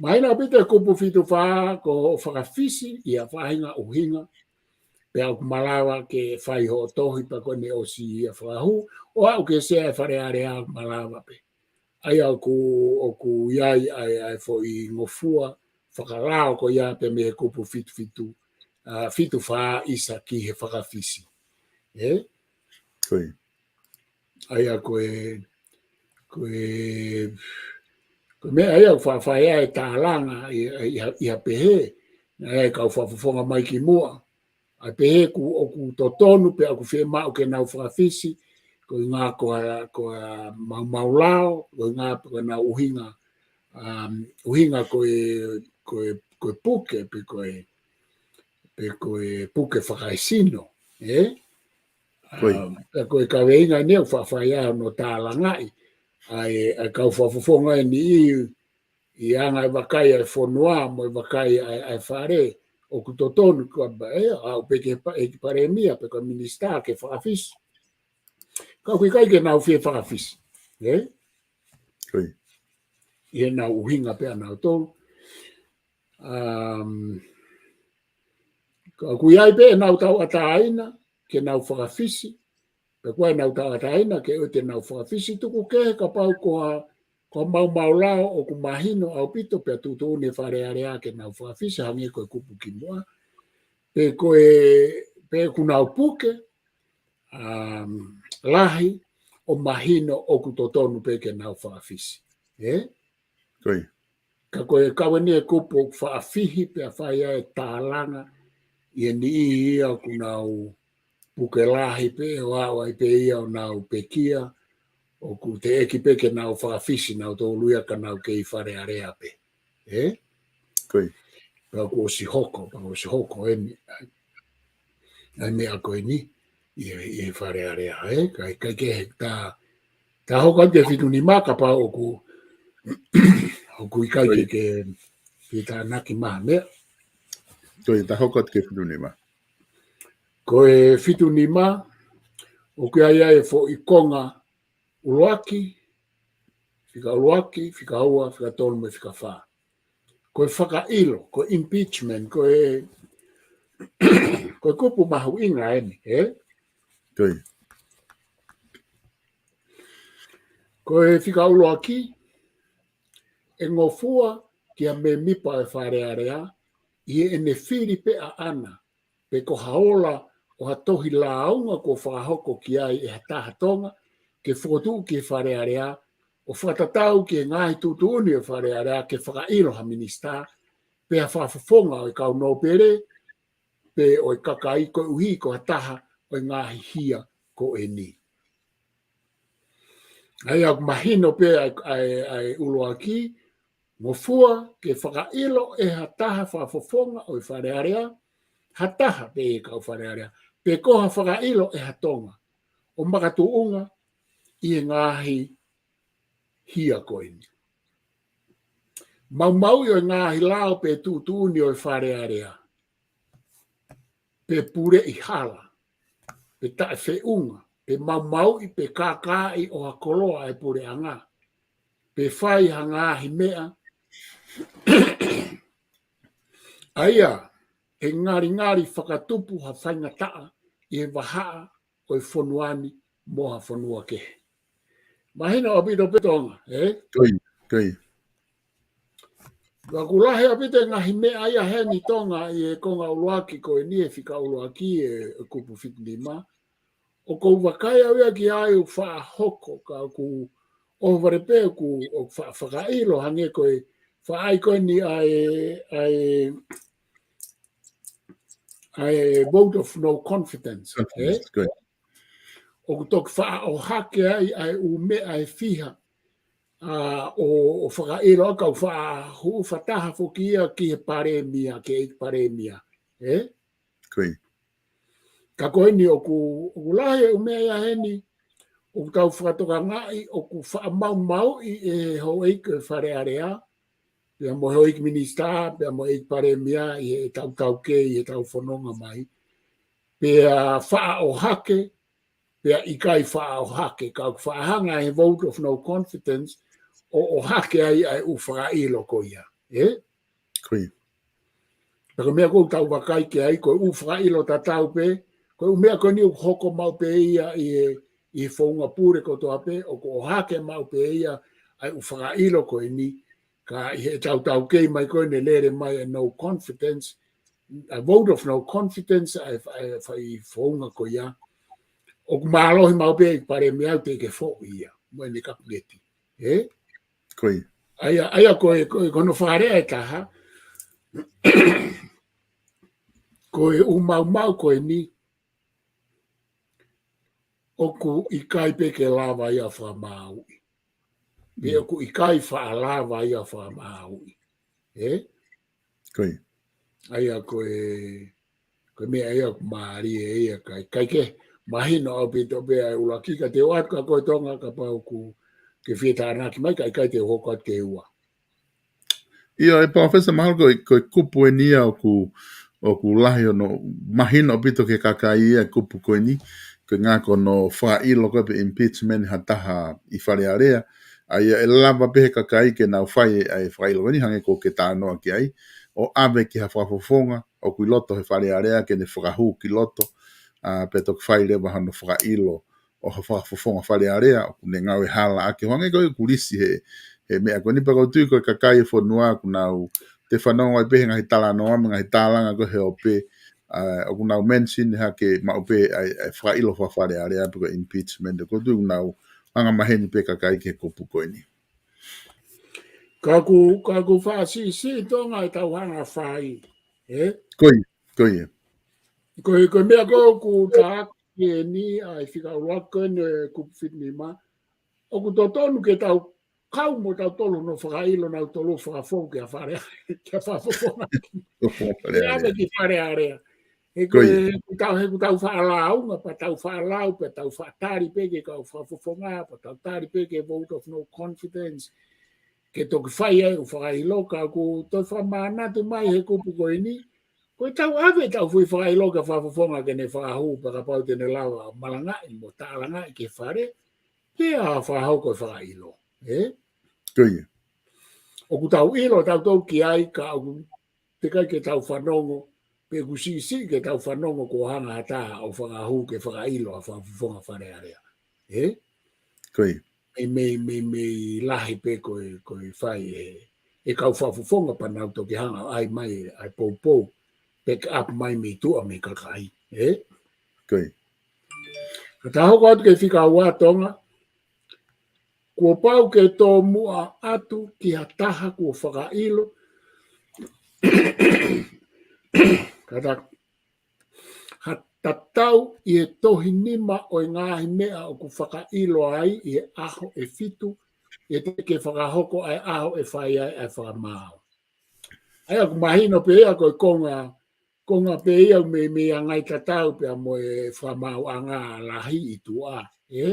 Mahino ʻaupito e kupu fitu fā ko hoʻo fakafisi ʻi ha faʻahinga ʻuhinga, pea ʻoku malava ke fai hoʻo tohi pea ko ʻene ʻosi ia fakahū, ʻo aʻu ki he Sea e Fale Alea ʻoku malava pē. ʻA ia ʻoku, ʻoku ʻi ai ʻa e, ʻa e foʻi ngofua fakalao ko ia pē mei he kupu fitu fitu, ʻa, fitu fā ʻisa ki he fakafisi. Ē? Ko ia. ʻA ia ko e, ko e, ko e meʻa ia ʻoku faʻa fai ai e tālanga ʻi, ʻi, ʻi ha pehē, ʻa e kau fakafofonga mai ki muʻa. ʻA e pehē ʻoku, ʻoku totonu pea ʻoku fiemaʻu ke nau fakafisi, koeʻuhinga ko e, ko e maumau lao, koeʻuhinga ko ʻenau ʻuhinga, um, ʻuhinga ko e, ko e, ko e puke, pe ko e, pe ko e puke fakaesino, ē? Ko ia. Um, pea ko e kaveinga eni ʻoku faʻa fai ai hono tālangaʻi ʻa e, ʻa e kau fakafofonga eni ʻi, ʻi he anga e vakai ʻa e fonua mo e vakai ʻa e, ʻa e fale, ʻoku totonu ko ia, ē, aʻu pē ki he pa-, ʻEiki Palēmia pe ko e minisitā ke fakafisi. Ka ʻoku ʻikai ke nau fie fakafisi, ē? Ko ia. ʻI heʻenau ʻuhinga pē ʻanautolu. Um, ka ʻoku ʻi ai pē ʻenau tauʻatāina ke nau fakafisi, pe ko ʻenau tauʻatāina ke ʻoua te nau fakafisi, tuku kehe kapau ko ha, ko ha maumau lao ʻoku mahino ʻaupito pea tuʻutuʻuni e Fale Alea ke nau fakafisi, hangē ko e kupu ki muʻa. Pe ko e, pe ʻoku nau puke, um, lahi ʻo mahino ʻoku totonu pē ke nau fakafisi. Ē? Ko ia. Ka ko e kau eni e kupu ʻoku faʻa fihi pea fai ai e tālanga ʻi he niʻihi ia ʻoku nau puke lahi pē ʻo aʻu ai pē ia ʻo nau pekia, ʻoku teʻeki pē ke nau fakafisi nautolu ia ka nau kei Fale Alea pē. Ē? Ko ia. Pea kuo ʻosi hoko, pea kuo ʻosi hoko eni, ʻa e meʻa ko eni, ʻi he, ʻi he Fale Alea, ē? Ka, ka ke he tā, tā hoko atu ki he fitu nima kapau ʻoku, ʻoku ʻikai ke, ke, ke tānaki mai ha meʻa. Ko ia, tā hoko atu ki he fitu nima. Ko e fitu nima, ʻoku ʻi ai ʻa e foʻi konga ʻuluaki, fika ʻuluaki, fika ua, fika tolu mo e fika fā. Ko e fakaʻilo, ko e impeachment, ko e, ko e kupu mahuʻinga eni, ē? Ko ia. Ko e fika ʻuluaki, ʻe ngofua ki ha mēmipa ʻo e Fale Alea, ʻi heʻene fili pē ʻaʻana, pe ko ha ola ʻo ha tohi lāunga kuo fakahoko ki ai ʻe ha taha Tonga, ke fokotuʻu ki he Fale Alea, ʻo fakatatau ki he ngaahi tuʻutuʻuni ʻo e Fale Alea ke fakaʻilo ha minisitā, pe ha fakafofonga ʻo e kau nōpele, pe ʻo e kakai koeʻuhi ko ha taha ʻo e ngaahi hia ko eni. ʻA ia ʻoku mahino pē ʻa e, ʻa e, ʻa e ʻuluaki, ngofua ke fakaʻilo ʻe ha taha fakafofonga ʻo e Fale Alea, ha taha pē ʻi he kau Fale Alea, pe ko ha fakaʻilo ʻe ha Tonga, ʻo makatuʻunga ʻi he ngaahi hia ko eni. Maumauʻi ʻo e ngaahi lao pe tuʻutuʻuni ʻo e Fale Alea, pe puleʻi hala, pe taʻefeʻunga, pe maumauʻi, pe kākaaʻi ʻo ha koloa ʻa e puleʻanga, pe fai ha ngaahi meʻa ʻa ia ʻe ngalingali fakatupu ha faingataʻa ʻi he vahaʻa ʻo e fonua ni mo ha fonua kehe. Mahino ʻaupito pē Tonga, ē? Ko ia, ko ia. Pea ʻoku lahi ʻaupito e ngaahi meʻa ia heni Tonga ʻi he konga ʻuluaki ko eni, e fika ʻuluaki e, e kupu fitu nima. ʻOku ou vakai au ia ki ai ʻoku faʻa hoko, ka ʻoku ʻohovale pē ʻoku, ʻoku faʻa fakaʻilo hangē ko e faʻa ʻai ko eni ʻa e, ʻa e, ʻa e vote of no confidence, ē? Confidence, good. ʻOku toki faʻa ʻohake ai ʻa e ʻū meʻa ʻe fiha, ʻa, ʻo, ʻo fakaʻilo ʻa e kau faʻa hū fakataha foki ia ki he palēmia, ki he ʻeiki palēmia, ē? Ko ia. Ka ko eni ʻoku, ʻoku lahi e ʻū meʻa ia heni, ʻoku tau fakatokangaʻi, ʻoku faʻa maumauʻi ʻe he houʻeiki ʻo e Fale Alea, pea mo e houʻeiki minisitā, pea mo e ʻeiki palēmia ʻi heʻetau taukei, ʻi heʻetau fononga mai. Pea faʻa ʻohake, pea ʻikai faʻa ʻohake, ka ʻoku faʻa hanga ʻe he vote of no confidence ʻo, ʻohake ai ʻa e ʻū fakaʻilo ko ia, ē? Ko ia. Pea ko e meʻa ʻoku tau vakai ki ai, ko e ʻū fakaʻilo tatau pē, ko e ʻū meʻa ko eni ʻoku hoko maʻu pē ia ʻi he, ʻi he founga pule kotoa pē, ʻoku ʻohake maʻu pē ia ʻa e ʻū fakaʻilo ko eni, ka ʻi heʻetau taukei mai ko eni lele mai e no confidence, a vote of no confidence, ʻa e, ʻa e fai founga ko ia. ʻOku mālohi maʻu pē ʻeiki palēmia ʻoku teʻeki ke foʻi ia, mo ʻene kapineti. Ē? Ko ia. ʻA ia, ʻa ia ko e, ko e, ko hono fakalea ʻe taha, ko e ʻū maumau ko eni, ʻoku ʻikai pē ke lava ia fakamāuʻi. Pe Mm. ʻoku ʻikai faʻa lava ia fakamāuʻi. Ē? Ko ia. ʻA ia ko e, ko e meʻa ia ʻoku mālie ia ka, ʻikai ke mahino ʻaupito pē ʻa e ʻuluaki ka te u ʻoatu kia koe Tonga kapau ʻoku ke fie tānaki mai, ka ʻikai te u hoko atu ki he ua. ʻIo, ʻe Palōfesa, mahalo ko e, ko e kupu eni ia ʻoku, ʻoku lahi hono mahino ʻaupito ki he kakai ia e kupu ko eni, ko e ngaahi ko hono fakaʻilo ko ē pe impeachment ha taha ʻi Fale Alea, ʻa ia ʻe lava pē he kakai ke nau fai ʻa e fakaʻilo ko eni hangē ko ē ʻoku ke talanoa ki ai, ʻo ʻave ki ha fakafofonga ʻoku ʻi loto he Fale Alea ke ne fakahū ki loto, ʻa, pea toki fai leva hono fakaʻilo ʻo ha fakafofonga Fale Alea, ʻoku ne ngāue hala ʻaki, hangē ko e ʻoku lisi he, he meʻa ko eni pea ʻoku ou tui ko e kakai e fonua ʻoku nau toe fanongo ai pē he ngaahi talanoa mo e ngaahi tālanga ko ē he ope, ʻa, ʻoku nau mention hake maʻu pē ʻa e, ʻa e fakaʻilo faka-Fale Alea pe ko e impeachment, ʻoku ou tui ʻoku nau anga maheni pē kakai ki he kupu ko eni. Ka ʻoku, ka ʻoku faʻa siʻisiʻi Tonga ʻetau hanga fai, ē? Ko ia, ko ia. Ko e, ko e meʻa ko ē ʻoku tā ki heni ʻa e fika ʻuluaki ko eni e kupu fitu nima. ʻOku totonu ke tau kau mo tautolu hono fakaʻilo nautolu fakafou ki he Fale, ki he fakafofonga. Fakafofonga Fale Alea. Ke ʻave ki Fale Alea. He ko Ko ia. e, he ʻoku tau, he ʻoku tau faʻa lāunga, pea tau faʻa lau, pea tau faʻa tali pē ki he kau fakafofonga, pea tau tali pē ki he vote of no confidence. Ke toki fai ai ʻū fakaʻilo ka ʻoku toe fakamānatu mai he kupu ko eni. Ko ʻetau ʻave ʻetau foʻi fakaʻilo ki he fakafofonga ke ne fakahū pea kapau te ne lava malangaʻi mo tālangaʻi ki he Fale. Pea fakahoko e fakaʻilo. Ē? Ko ia. ʻOku tau ʻilo tautolu ki ai ka ʻoku teʻeki ke tau fanongo, pe ʻoku siʻisiʻi ke tau fanongo kuo hanga ha taha ʻo fakahū ke fakaʻilo ʻa e fakafofonga Fale Alea. Ē? Ko ia. Mei, mei, mei, mei lahi pē ko e, ko e fai ʻe, ʻe he kau fakafofonga pea nau toki hanga ʻai mai ʻa e poupou, back up mai mei tuʻa mei he kakai. Ē? Ko ia. Ka ta hoko atu ki he fika ua Tonga, kuo pau ke tomuʻa atu ki ha taha kuo fakaʻilo, ka ta, ha tatau ʻi he tohi nima ʻo e ngaahi meʻa ʻoku fakaʻilo ai ʻi he ʻaho ʻe fitu, ʻi he teʻeki ke fakahoko ʻa e ʻaho ʻe fai ai ʻa e fakamaau. ʻA ia ʻoku mahino pē ia ko e konga, konga pē ia mei, mei he ngaahi tatau pea mo e fakamaauʻanga lahi ʻi tuʻa, ē?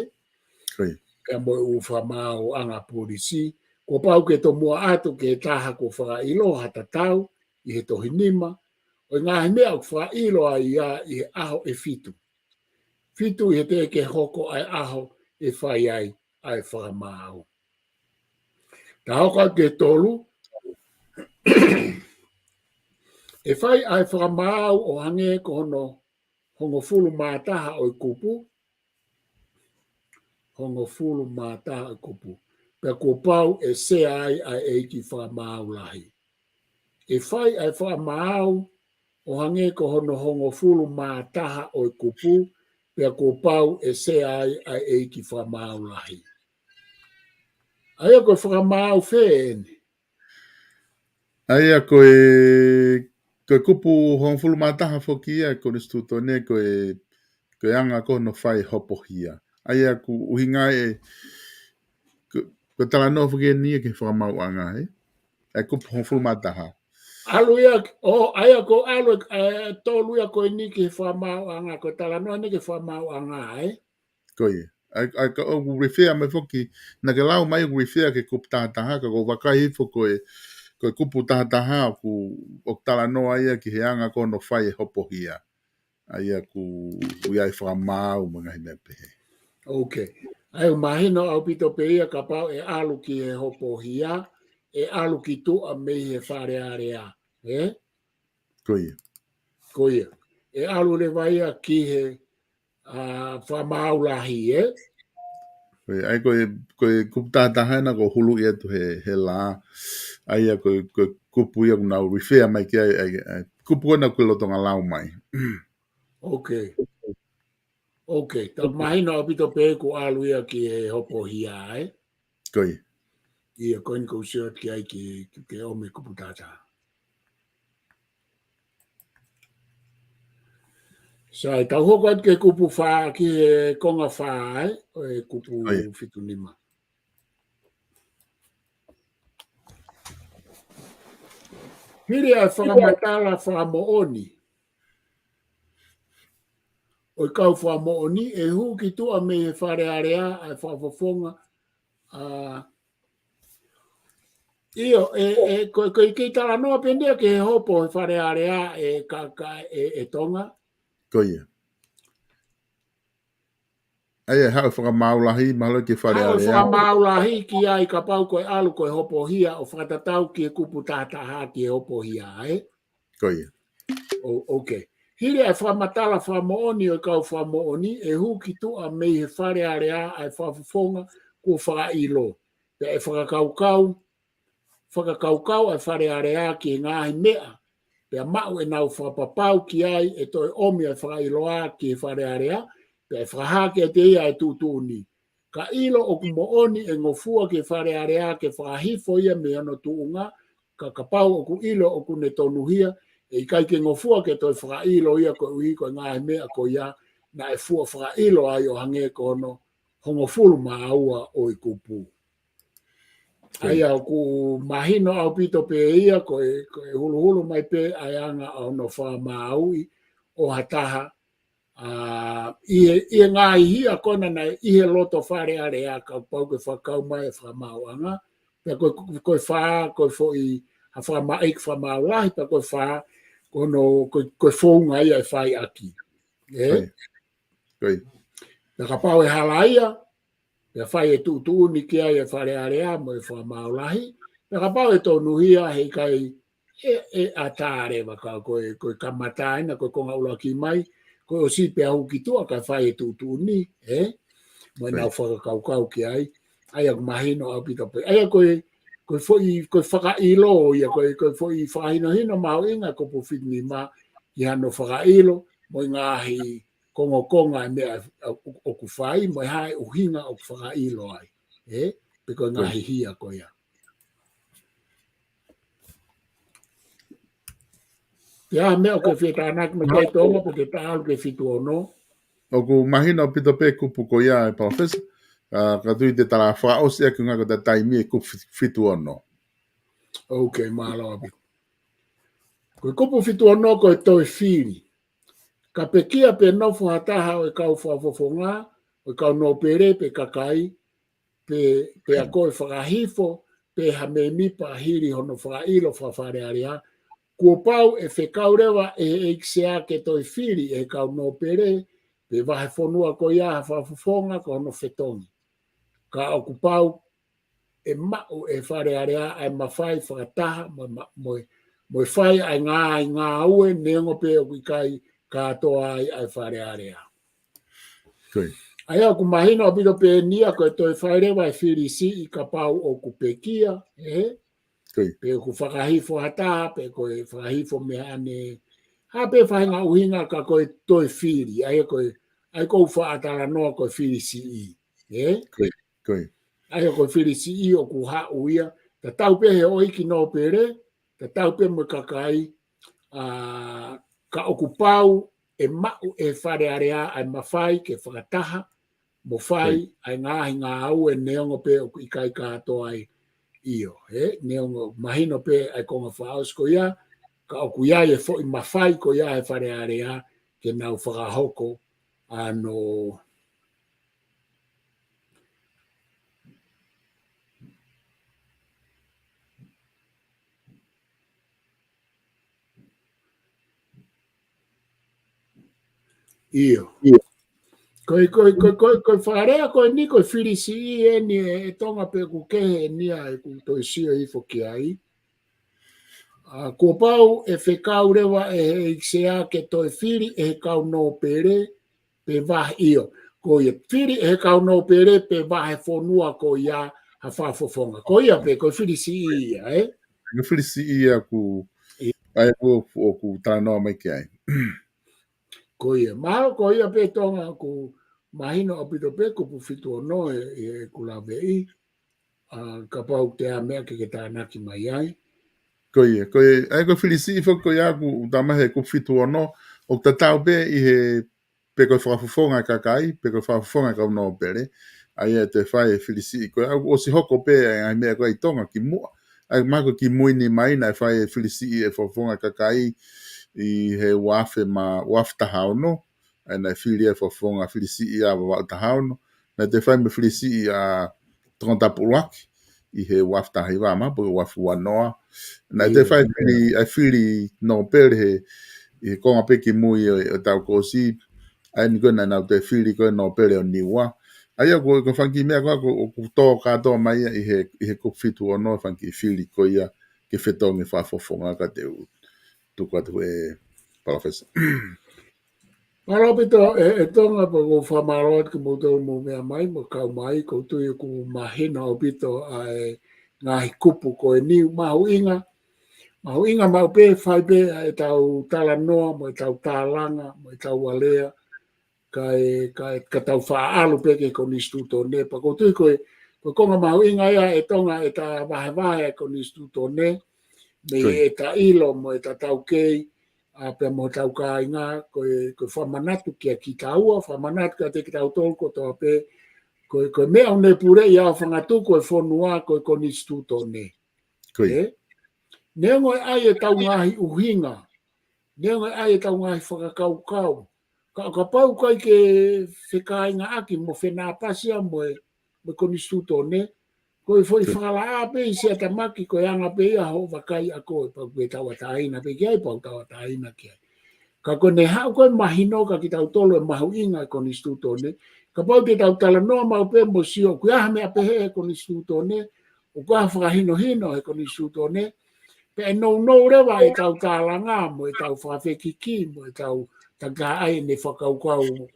Ko ia. Pea mo e ʻū fakamaauʻanga polisi. Kuo pau ke tomuʻa atu ki he taha kuo fakaʻilo ha tatau ʻi he tohi nima ʻo e ngaahi meʻa ʻoku fakaʻilo ai ia ʻi he ʻaho ʻe fitu. Fitu ʻi he teʻeki ke hoko ʻa e ʻaho ʻe fai ai ʻa e fakamaau. Ta hoko atu ki he tolu, ʻe fai ʻa e fakamaau ʻo hangē ko hono hongofulu mā taha ʻo e kupu, hongofulu mā taha ʻo e kupu. Pea kuo pau ʻe sea ai ʻa e ʻeiki fakamaau lahi. ʻE fai ʻa e fakamaau ʻo hangē ko hono hongofulu mā taha ʻo e kupu, pea kuo pau ʻe sea ai ʻa e ʻEiki Fakamaau Lahi. ʻA ia ko e fakamaau fē eni? ʻA ia ko e, ko e kupu hongofulu mā taha foki ia ʻa e Konisitūtone, ko e, ko e anga ko hono fai hopohia. ʻA ia ʻoku ʻuhinga ē, ko, ko e talanoa foki eni ki he fakamaauʻanga, ē? ʻA e kupu hongofulu mā taha. ʻAlu ia, ʻo, ʻa ia ko e ʻalu, ē, tolu ia ko eni ki he fakamaauʻanga, ko e talanoa eni ki he fakamaauʻanga, ē? Ko ia. ʻA ia, ʻa ia ka ʻoku refer mai foki, naʻa ke lau mai ʻoku refer ki he kupu taha taha, ka ʻoku ou vakai hifo ko e, ko e kupu taha taha ʻoku, ʻoku talanoa ia ki he anga ko hono fai e hopohia. ʻA ia ʻoku ʻi ai e fakamaau mo e ngaahi meʻa pehē. Ok. ʻA ia ʻoku mahino ʻaupito pē ia kapau ʻe ʻalu ki he hopohia, ʻe ʻalu ki tuʻa mei he Fale Alea. Ē? Ko ia. Ko ia. ʻE ʻalu leva ia ki he, ʻa, Fakamaau Lahi, ē? Ko ia, ʻa ia ko e, ko e kupu taha taha ena ʻoku huluʻi atu he, he lā. ʻA ia ko e, ko e kupu ia ʻoku nau refer mai ki ai, ʻa ia, ʻa ia, kupu ko ena ʻoku ke lolotonga lau mai. Ok. Ok, tā mahino ʻaupito pē ʻoku ʻalu ia ki he hopohia, ē? Ko ia. ʻIa, ko eni ʻoku ou sio atu ki ai ki, ki he ʻomi kupu taha taha. Sai, tau hoko atu ki he kupu fā, ki he konga fā, ē? ʻO e kupu Ko ia. fitu nima. Hili ʻa e fakamatala fakamoʻoni ʻo e kau fakamoʻoni, ʻe hū ki tuʻa mei he Fale Alea ʻa e fakafofonga, ʻa, ʻio, ʻe, ʻe, ko, ko e kei talanoa pē eni ia ki he hopo he Fale Alea ē ka, ka, ē, ē Tonga. Ko ia. ʻA ia, haʻu e Fakamaau Lahi, mahalo ki he Fale Haʻu e Alea. Fakamaau Lahi ki ai kapau ko e ʻalu ko e hopohia ʻo fakatatau ki he kupu taha taha ki he hopohia, ē? Ko ia. ʻO, ok. Hili ʻa e fakamatala fakamoʻoni ʻo e kau fakamoʻoni, ʻe hū ki tuʻa mei he Fale Alea ʻa e fakafofonga kuo fakaʻilo. Pea ʻe fakakaukau, fakakaukau ʻa e Fale Alea ki he ngaahi meʻa, pea maʻu ʻenau fakapapau ki ai ʻe toe ʻomi ʻa e fakaʻiloa ki he Fale Alea, pea ʻe fakahā kiate ia ʻa e tuʻutuʻuni. Ka ʻilo ʻoku moʻoni ʻe ngofua ki he Fale Alea ke fakahifo ia mei hono tuʻunga, ka kapau ʻoku ʻilo ʻoku ne tonuhia, ʻe ʻikai ke ngofua ke toe fakaʻilo ia koeʻuhi ko e ngaahi meʻa ko ia naʻe fua fakaʻilo ai ʻo hangē ko hono hongofulu mā ua ʻo e kupu. ʻA ia ʻoku mahino ʻaupito pē ia ko e, ko e huluhulu mai pē ʻa e anga ʻo hono fakamaauʻi ʻo ha taha, ʻa, ʻi he, ʻi he ngaahi hia ko ena naʻe ʻi he loto Fale Alea ka pau ke fakakau mai e fakamaauʻanga, pea ko e, ko e fā, ko e foʻi, ha fakamaʻi fakamaau lahi, pea ko e fā, ko hono, ko e, ko e founga ia ʻe fai ʻaki. Ē? Ko ia. Ko ia. Pea kapau ʻe hala ia, pea fai e tuʻutuʻuni ki ai e Fale Alea mo e Fakamaau Lahi, pea kapau ʻe tonuhia he ʻikai ʻe, ʻe ʻatā leva ka ko e, ko e kamata ena, ko e konga ʻuluaki mai, ko e ʻosi pea hū ki tuʻa kae fai e tuʻutuʻuni, ē? Mo ʻenau fakakaukau ki ai, ʻa ia ʻoku mahino ʻaupito pē. ʻA ia ko e, ko e foʻi, ko e fakaʻilo ia, ko e, ko e foʻi fakahinohino mahuʻinga ko e kupu fitu nima, ʻi hano fakaʻilo, mo e ngaahi kongokonga e meʻa ʻoku, ʻoku fai, mo e hā e ʻuhinga ʻoku fakaʻilo ai. Ē? Pe ko e ngaahi hia ko ia. Pea meʻa ʻoku ke fie tānaki mai ki ai Tonga, pe ke tā ʻalu ki he fitu ono. ʻOku mahino ʻaupito pē kupu ko ia ē Palōfesa, ʻa, ka tui te tala fakaʻosi ʻaki ʻuhinga ko e taimi e kupu fi-, fitu ono. Ok, mālō ʻaupito. Ko e kupu fitu ono ko e toe fili. Ka pekia pe nofo ha taha ʻo e kau fakafofonga, ʻo e kau nōpele pe kakai, pe, pea ko e fakahifo, pe ha mēmipa hili hono fakaʻilo faka-Fale Alea, kuo pau ʻe fekau leva ʻe he ʻEiki Sea ke toe fili ʻe he kau nōpele, pe vahefonua ko ia ha fakafofonga ko hono fetongi. Ka ʻoku pau ʻe maʻu ʻe he Fale Alea ʻa e mafai fakataha mo e ma-, mo e, mo e fai ʻa e ngā-, ʻa e ngāue neongo pē ʻoku ʻikai kātoa ai ʻa e Fale Alea. Ko ia. ʻA ia ʻoku mahino ʻaupito pē eni ia ko e toe fai leva e fili siʻi kapau ʻoku pekia, ē? Ko ia. Pe ʻoku fakahifo ha taha, pe ko e fakahifo mei haʻane, ha pē faʻahinga ʻuhinga ka ko e toe fili, ʻa ia ko e ʻA ia ʻoku ou faʻa talanoa ko e fili siʻi, ē? Ko ia, ko ia. ʻA ia ko e fili siʻi ʻoku haʻu ia, tatau pē he ʻoiki nōpele, tatau pē mo e kakai, ʻa, ka ʻoku pau ʻe maʻu ʻe he Fale Alea ʻa e mafai ke fakataha mo fai ʻa e ngaahi ngāue neongo pē ʻoku ʻikai kātoa ai. ʻIo, ē, neongo mahino pē ʻa e konga fakaʻosi ko ia, ka ʻoku ʻi ai e foʻi mafai ko ia he Fale Alea ke nau fakahoko ʻa hono ʻIo. ʻIo. Ko e, ko e, ko e, ko e, ko e fakalea ko eni, ko e fili siʻi eni ē, ʻe Tonga, pea ʻoku kehe eni ʻa ʻeku toe sio hifo ki ai. ʻA, kuo pau ʻe fekau leva ʻe he ʻEiki Sea ke toe fili ʻe he kau nōpele pe vahe, ʻio. Ko ia, fili ʻe he kau nōpele pe vahefonua ko ia ha fakafofonga. Ko ia pē, ko e fili siʻi ia, ē? Ko e fili siʻi ia ʻoku, ʻIo. ʻa ia ʻoku, ʻoku talanoa mai ki ai. Ko ia. Mahalo ko ia pē Tonga ʻoku mahino ʻaupito pē kupu fitu ono ē, ʻi heʻeku laveʻi. ʻA, kapau te ʻi ai ha meʻa ke ke tānaki mai ai. Ko ia, ko ia, ʻa ia ko e fili siʻi foki ko ia ʻoku tala mai he kupu fitu ono, ʻoku tatau pē ʻi he pe ko e fakafofonga ʻa e kakai, pe ko e fakafofonga ʻa e kau nōpele, ʻa ia ʻe toe fai e fili siʻi ko ia, ʻoku ʻosi hoko pē ʻa e ngaahi meʻa ko ia ʻi Tonga kimuʻa. ʻA ia mahalo ko e kimui ni mai naʻe fai e fili siʻi ʻe he fakafofonga ʻa e kakai ʻi he ua afe ma, ua afe taha ono, ʻa ia naʻe fili e fakafofonga fili siʻi ʻa Vavaʻu taha ono, naʻe toe fai mo e fili siʻi ʻa Tongatapu ʻUluaki ʻi he ua afe taha hiva ma, pe ua afe ua noa. Naʻe toe ʻIo. fai fili, ʻa e fili nōpele he, ʻi he konga pē kimui ʻo, ʻo e taʻu kuo ʻosi, ʻa eni ko ē naʻa nau toe fili ko ē nōpele ʻo Niua. ʻA ia ko e, ko e fanga kiʻi meʻa ko ē ʻoku, ʻoku tō kātoa mai ia ʻi he, ʻi he kupu fitu ono, fanga kiʻi fili ko ia ke fetongi fakafofonga ka te u tuku atu ē Palōfesa. Mālō ʻaupito ē, ē Tonga, pea ʻoku ou fakamālō atu kimoutolu mou meʻa mai, mou kau mai, ʻoku ou tui ʻoku mahino ʻaupito ʻa e ngaahi kupu ko eni mahuʻinga. Mahuʻinga maʻu pē, fai pē ʻa ʻetau talanoa, mo ʻetau tālanga, mo ʻetau alea, kae, kae, ka tau faʻa ʻalu pē ki he konisitūtone, pea ʻoku ou tui ko e, ko e konga mahuʻinga ia ē Tonga ʻeta vahevahe ʻa e konisitūtone, mei Ko ia. ʻeta ʻilo mo ʻeta taukei, ʻa pea mo hotau kāinga, ko e, ko e fakamanatu kia kitaua, fakamanatu kiate kitautolu kotoa pē, ko e, ko e meʻa ʻoku ne puleʻi ʻa e fanga tuʻu ko e fonua, ko e konisitūtone. Ko ia. Ē? Neongo ʻe ʻi ai ʻetau ngaahi ʻuhinga, neongo ʻe ʻi ai ʻetau ngaahi fakakaukau, ka, kapau ʻoku ʻikai ke fekāingaʻaki mo fenāpasi ia mo e, mo e konisitūtone, ko e foʻi Ko ia. fakalaʻā pē ʻi Siatamaki, ko e anga pē ia hoʻo vakai ʻa koe, pea ʻoku ke tauʻatāina pē ki ai, pea u tauʻatāina ki ai. Ka ko ʻene haʻu ko ē mahino kia kitautolu e mahuʻinga e konisitūtone, kapau te tau talanoa maʻu pē mo sio, ʻoku ʻi ai ha meʻa pehē he konisitūtone, ʻoku ʻi ai ha fakahinohino he konisitūtone, pea ʻe nounou leva ʻetau tālanga, mo ʻetau fakafekiki, mo ʻetau takitaha ʻai ʻene fakakaukau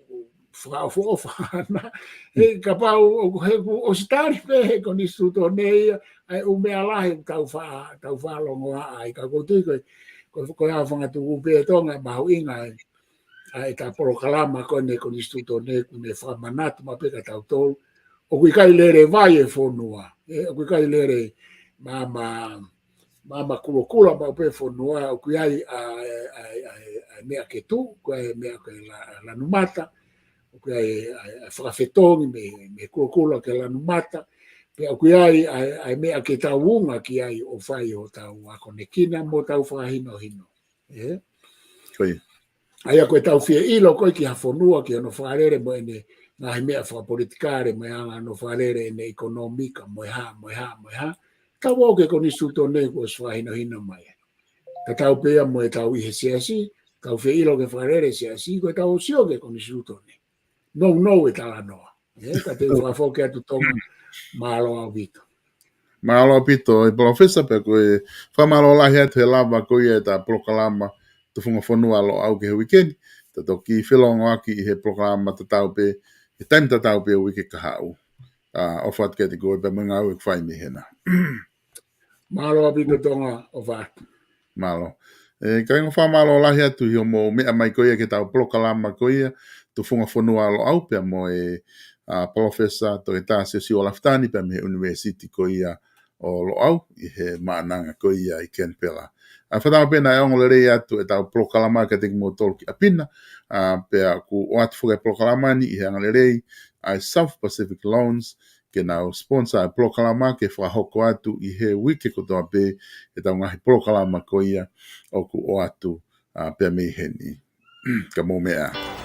fakaʻofoʻofa ʻana. He kapau ʻoku, he ʻoku ʻosi tali pē he konisitūtone ia, ʻa e ʻū meʻa lahi ʻoku tau fa-, tau fakalongoaʻa ai, ka ʻoku ou tui ko e, ko e, ko e ʻa e fanga tuʻu pē Tonga mahuʻinga ē, ʻa ʻeta polokalama ko eni konisitūtone, ʻoku ne fakamanatu maʻu pē kia tautolu, ʻoku ʻikai lele vai e fonua, ē, ʻoku ʻikai lele maama, maama kulokula maʻu pē fonua, ʻoku ʻi ai ʻa e, ʻa e, ʻa e, ʻa e meʻa ke tuʻu, ʻoku ʻi ai e meʻa ke la-, lanumata, ʻoku ʻi ai ʻa e, ʻa e fakafetongi mei, mei kulokula ki lanumata, pea ʻoku ʻi ai ʻa e, ʻa e meʻa ke tau unga ki ai ʻo fai hotau akonekina mo hotau fakahinohino. Ē? Ko ia. ʻA ia ko ʻetau fie ʻilo ko ē ki ha fonua, ki hono fakalele mo ʻene ngaahi meʻa fakapolitikale, mo e anga hono fakalele ʻene ʻekonōmika, mo e hā, mo e hā, mo e hā. Tau ō ki he konisitūtone kuo ʻosi fakahinohino mai. Ka tau pehē mo ʻetau ʻi he siasi, tau fie ʻilo ki he fakalele siasi, ko ʻetau sio ki he konisitūtone. Nounou e talanoa. Ē, ka te u fakafoki atu Tonga, mālō ʻaupito. Mālō ʻaupito, ē Palōfesa, pea ko e fakamālō lahi atu he lava ko ia ʻeta polokalama Tufunga Fonua Loʻau ki he uike ni, ta toki felōngoaki ʻi he polokalama tatau pē, he taimi tatau pē uike kahaʻu. ʻA, ʻofa atu kiate koe pea mo e ngāue ʻoku fai mei hena. Mālō ʻaupito Tonga, ʻofa atu. Mālō. Ē, kāinga, fakamālō lahi atu ʻi hoʻomou meʻa mai ko ia ki heʻetau polokalama ko ia, tufunga fonua Loʻau pea mo e, ʻa, Palōfesa Toketā Siosiua Lafitani pea mei he ʻUnivēsiti ko ia ʻo Loʻau ʻi he maʻananga ko ia ʻi Kenipela. ʻA, fakatauange pē naʻe ongo lelei atu ʻetau polokalama kiate kimoutolu ki ʻapi na, ʻa, pea ʻoku ʻoatu foki e polokalama ni ʻi he angalelei ʻa e South Pacific Loans, ke nau sponsor e polokalama ke fakahoko atu ʻi he uike kotoa pē ʻetau ngaahi polokalama ko ia ʻoku ʻoatu, ʻa, pea mei heni. Ka mou meʻa.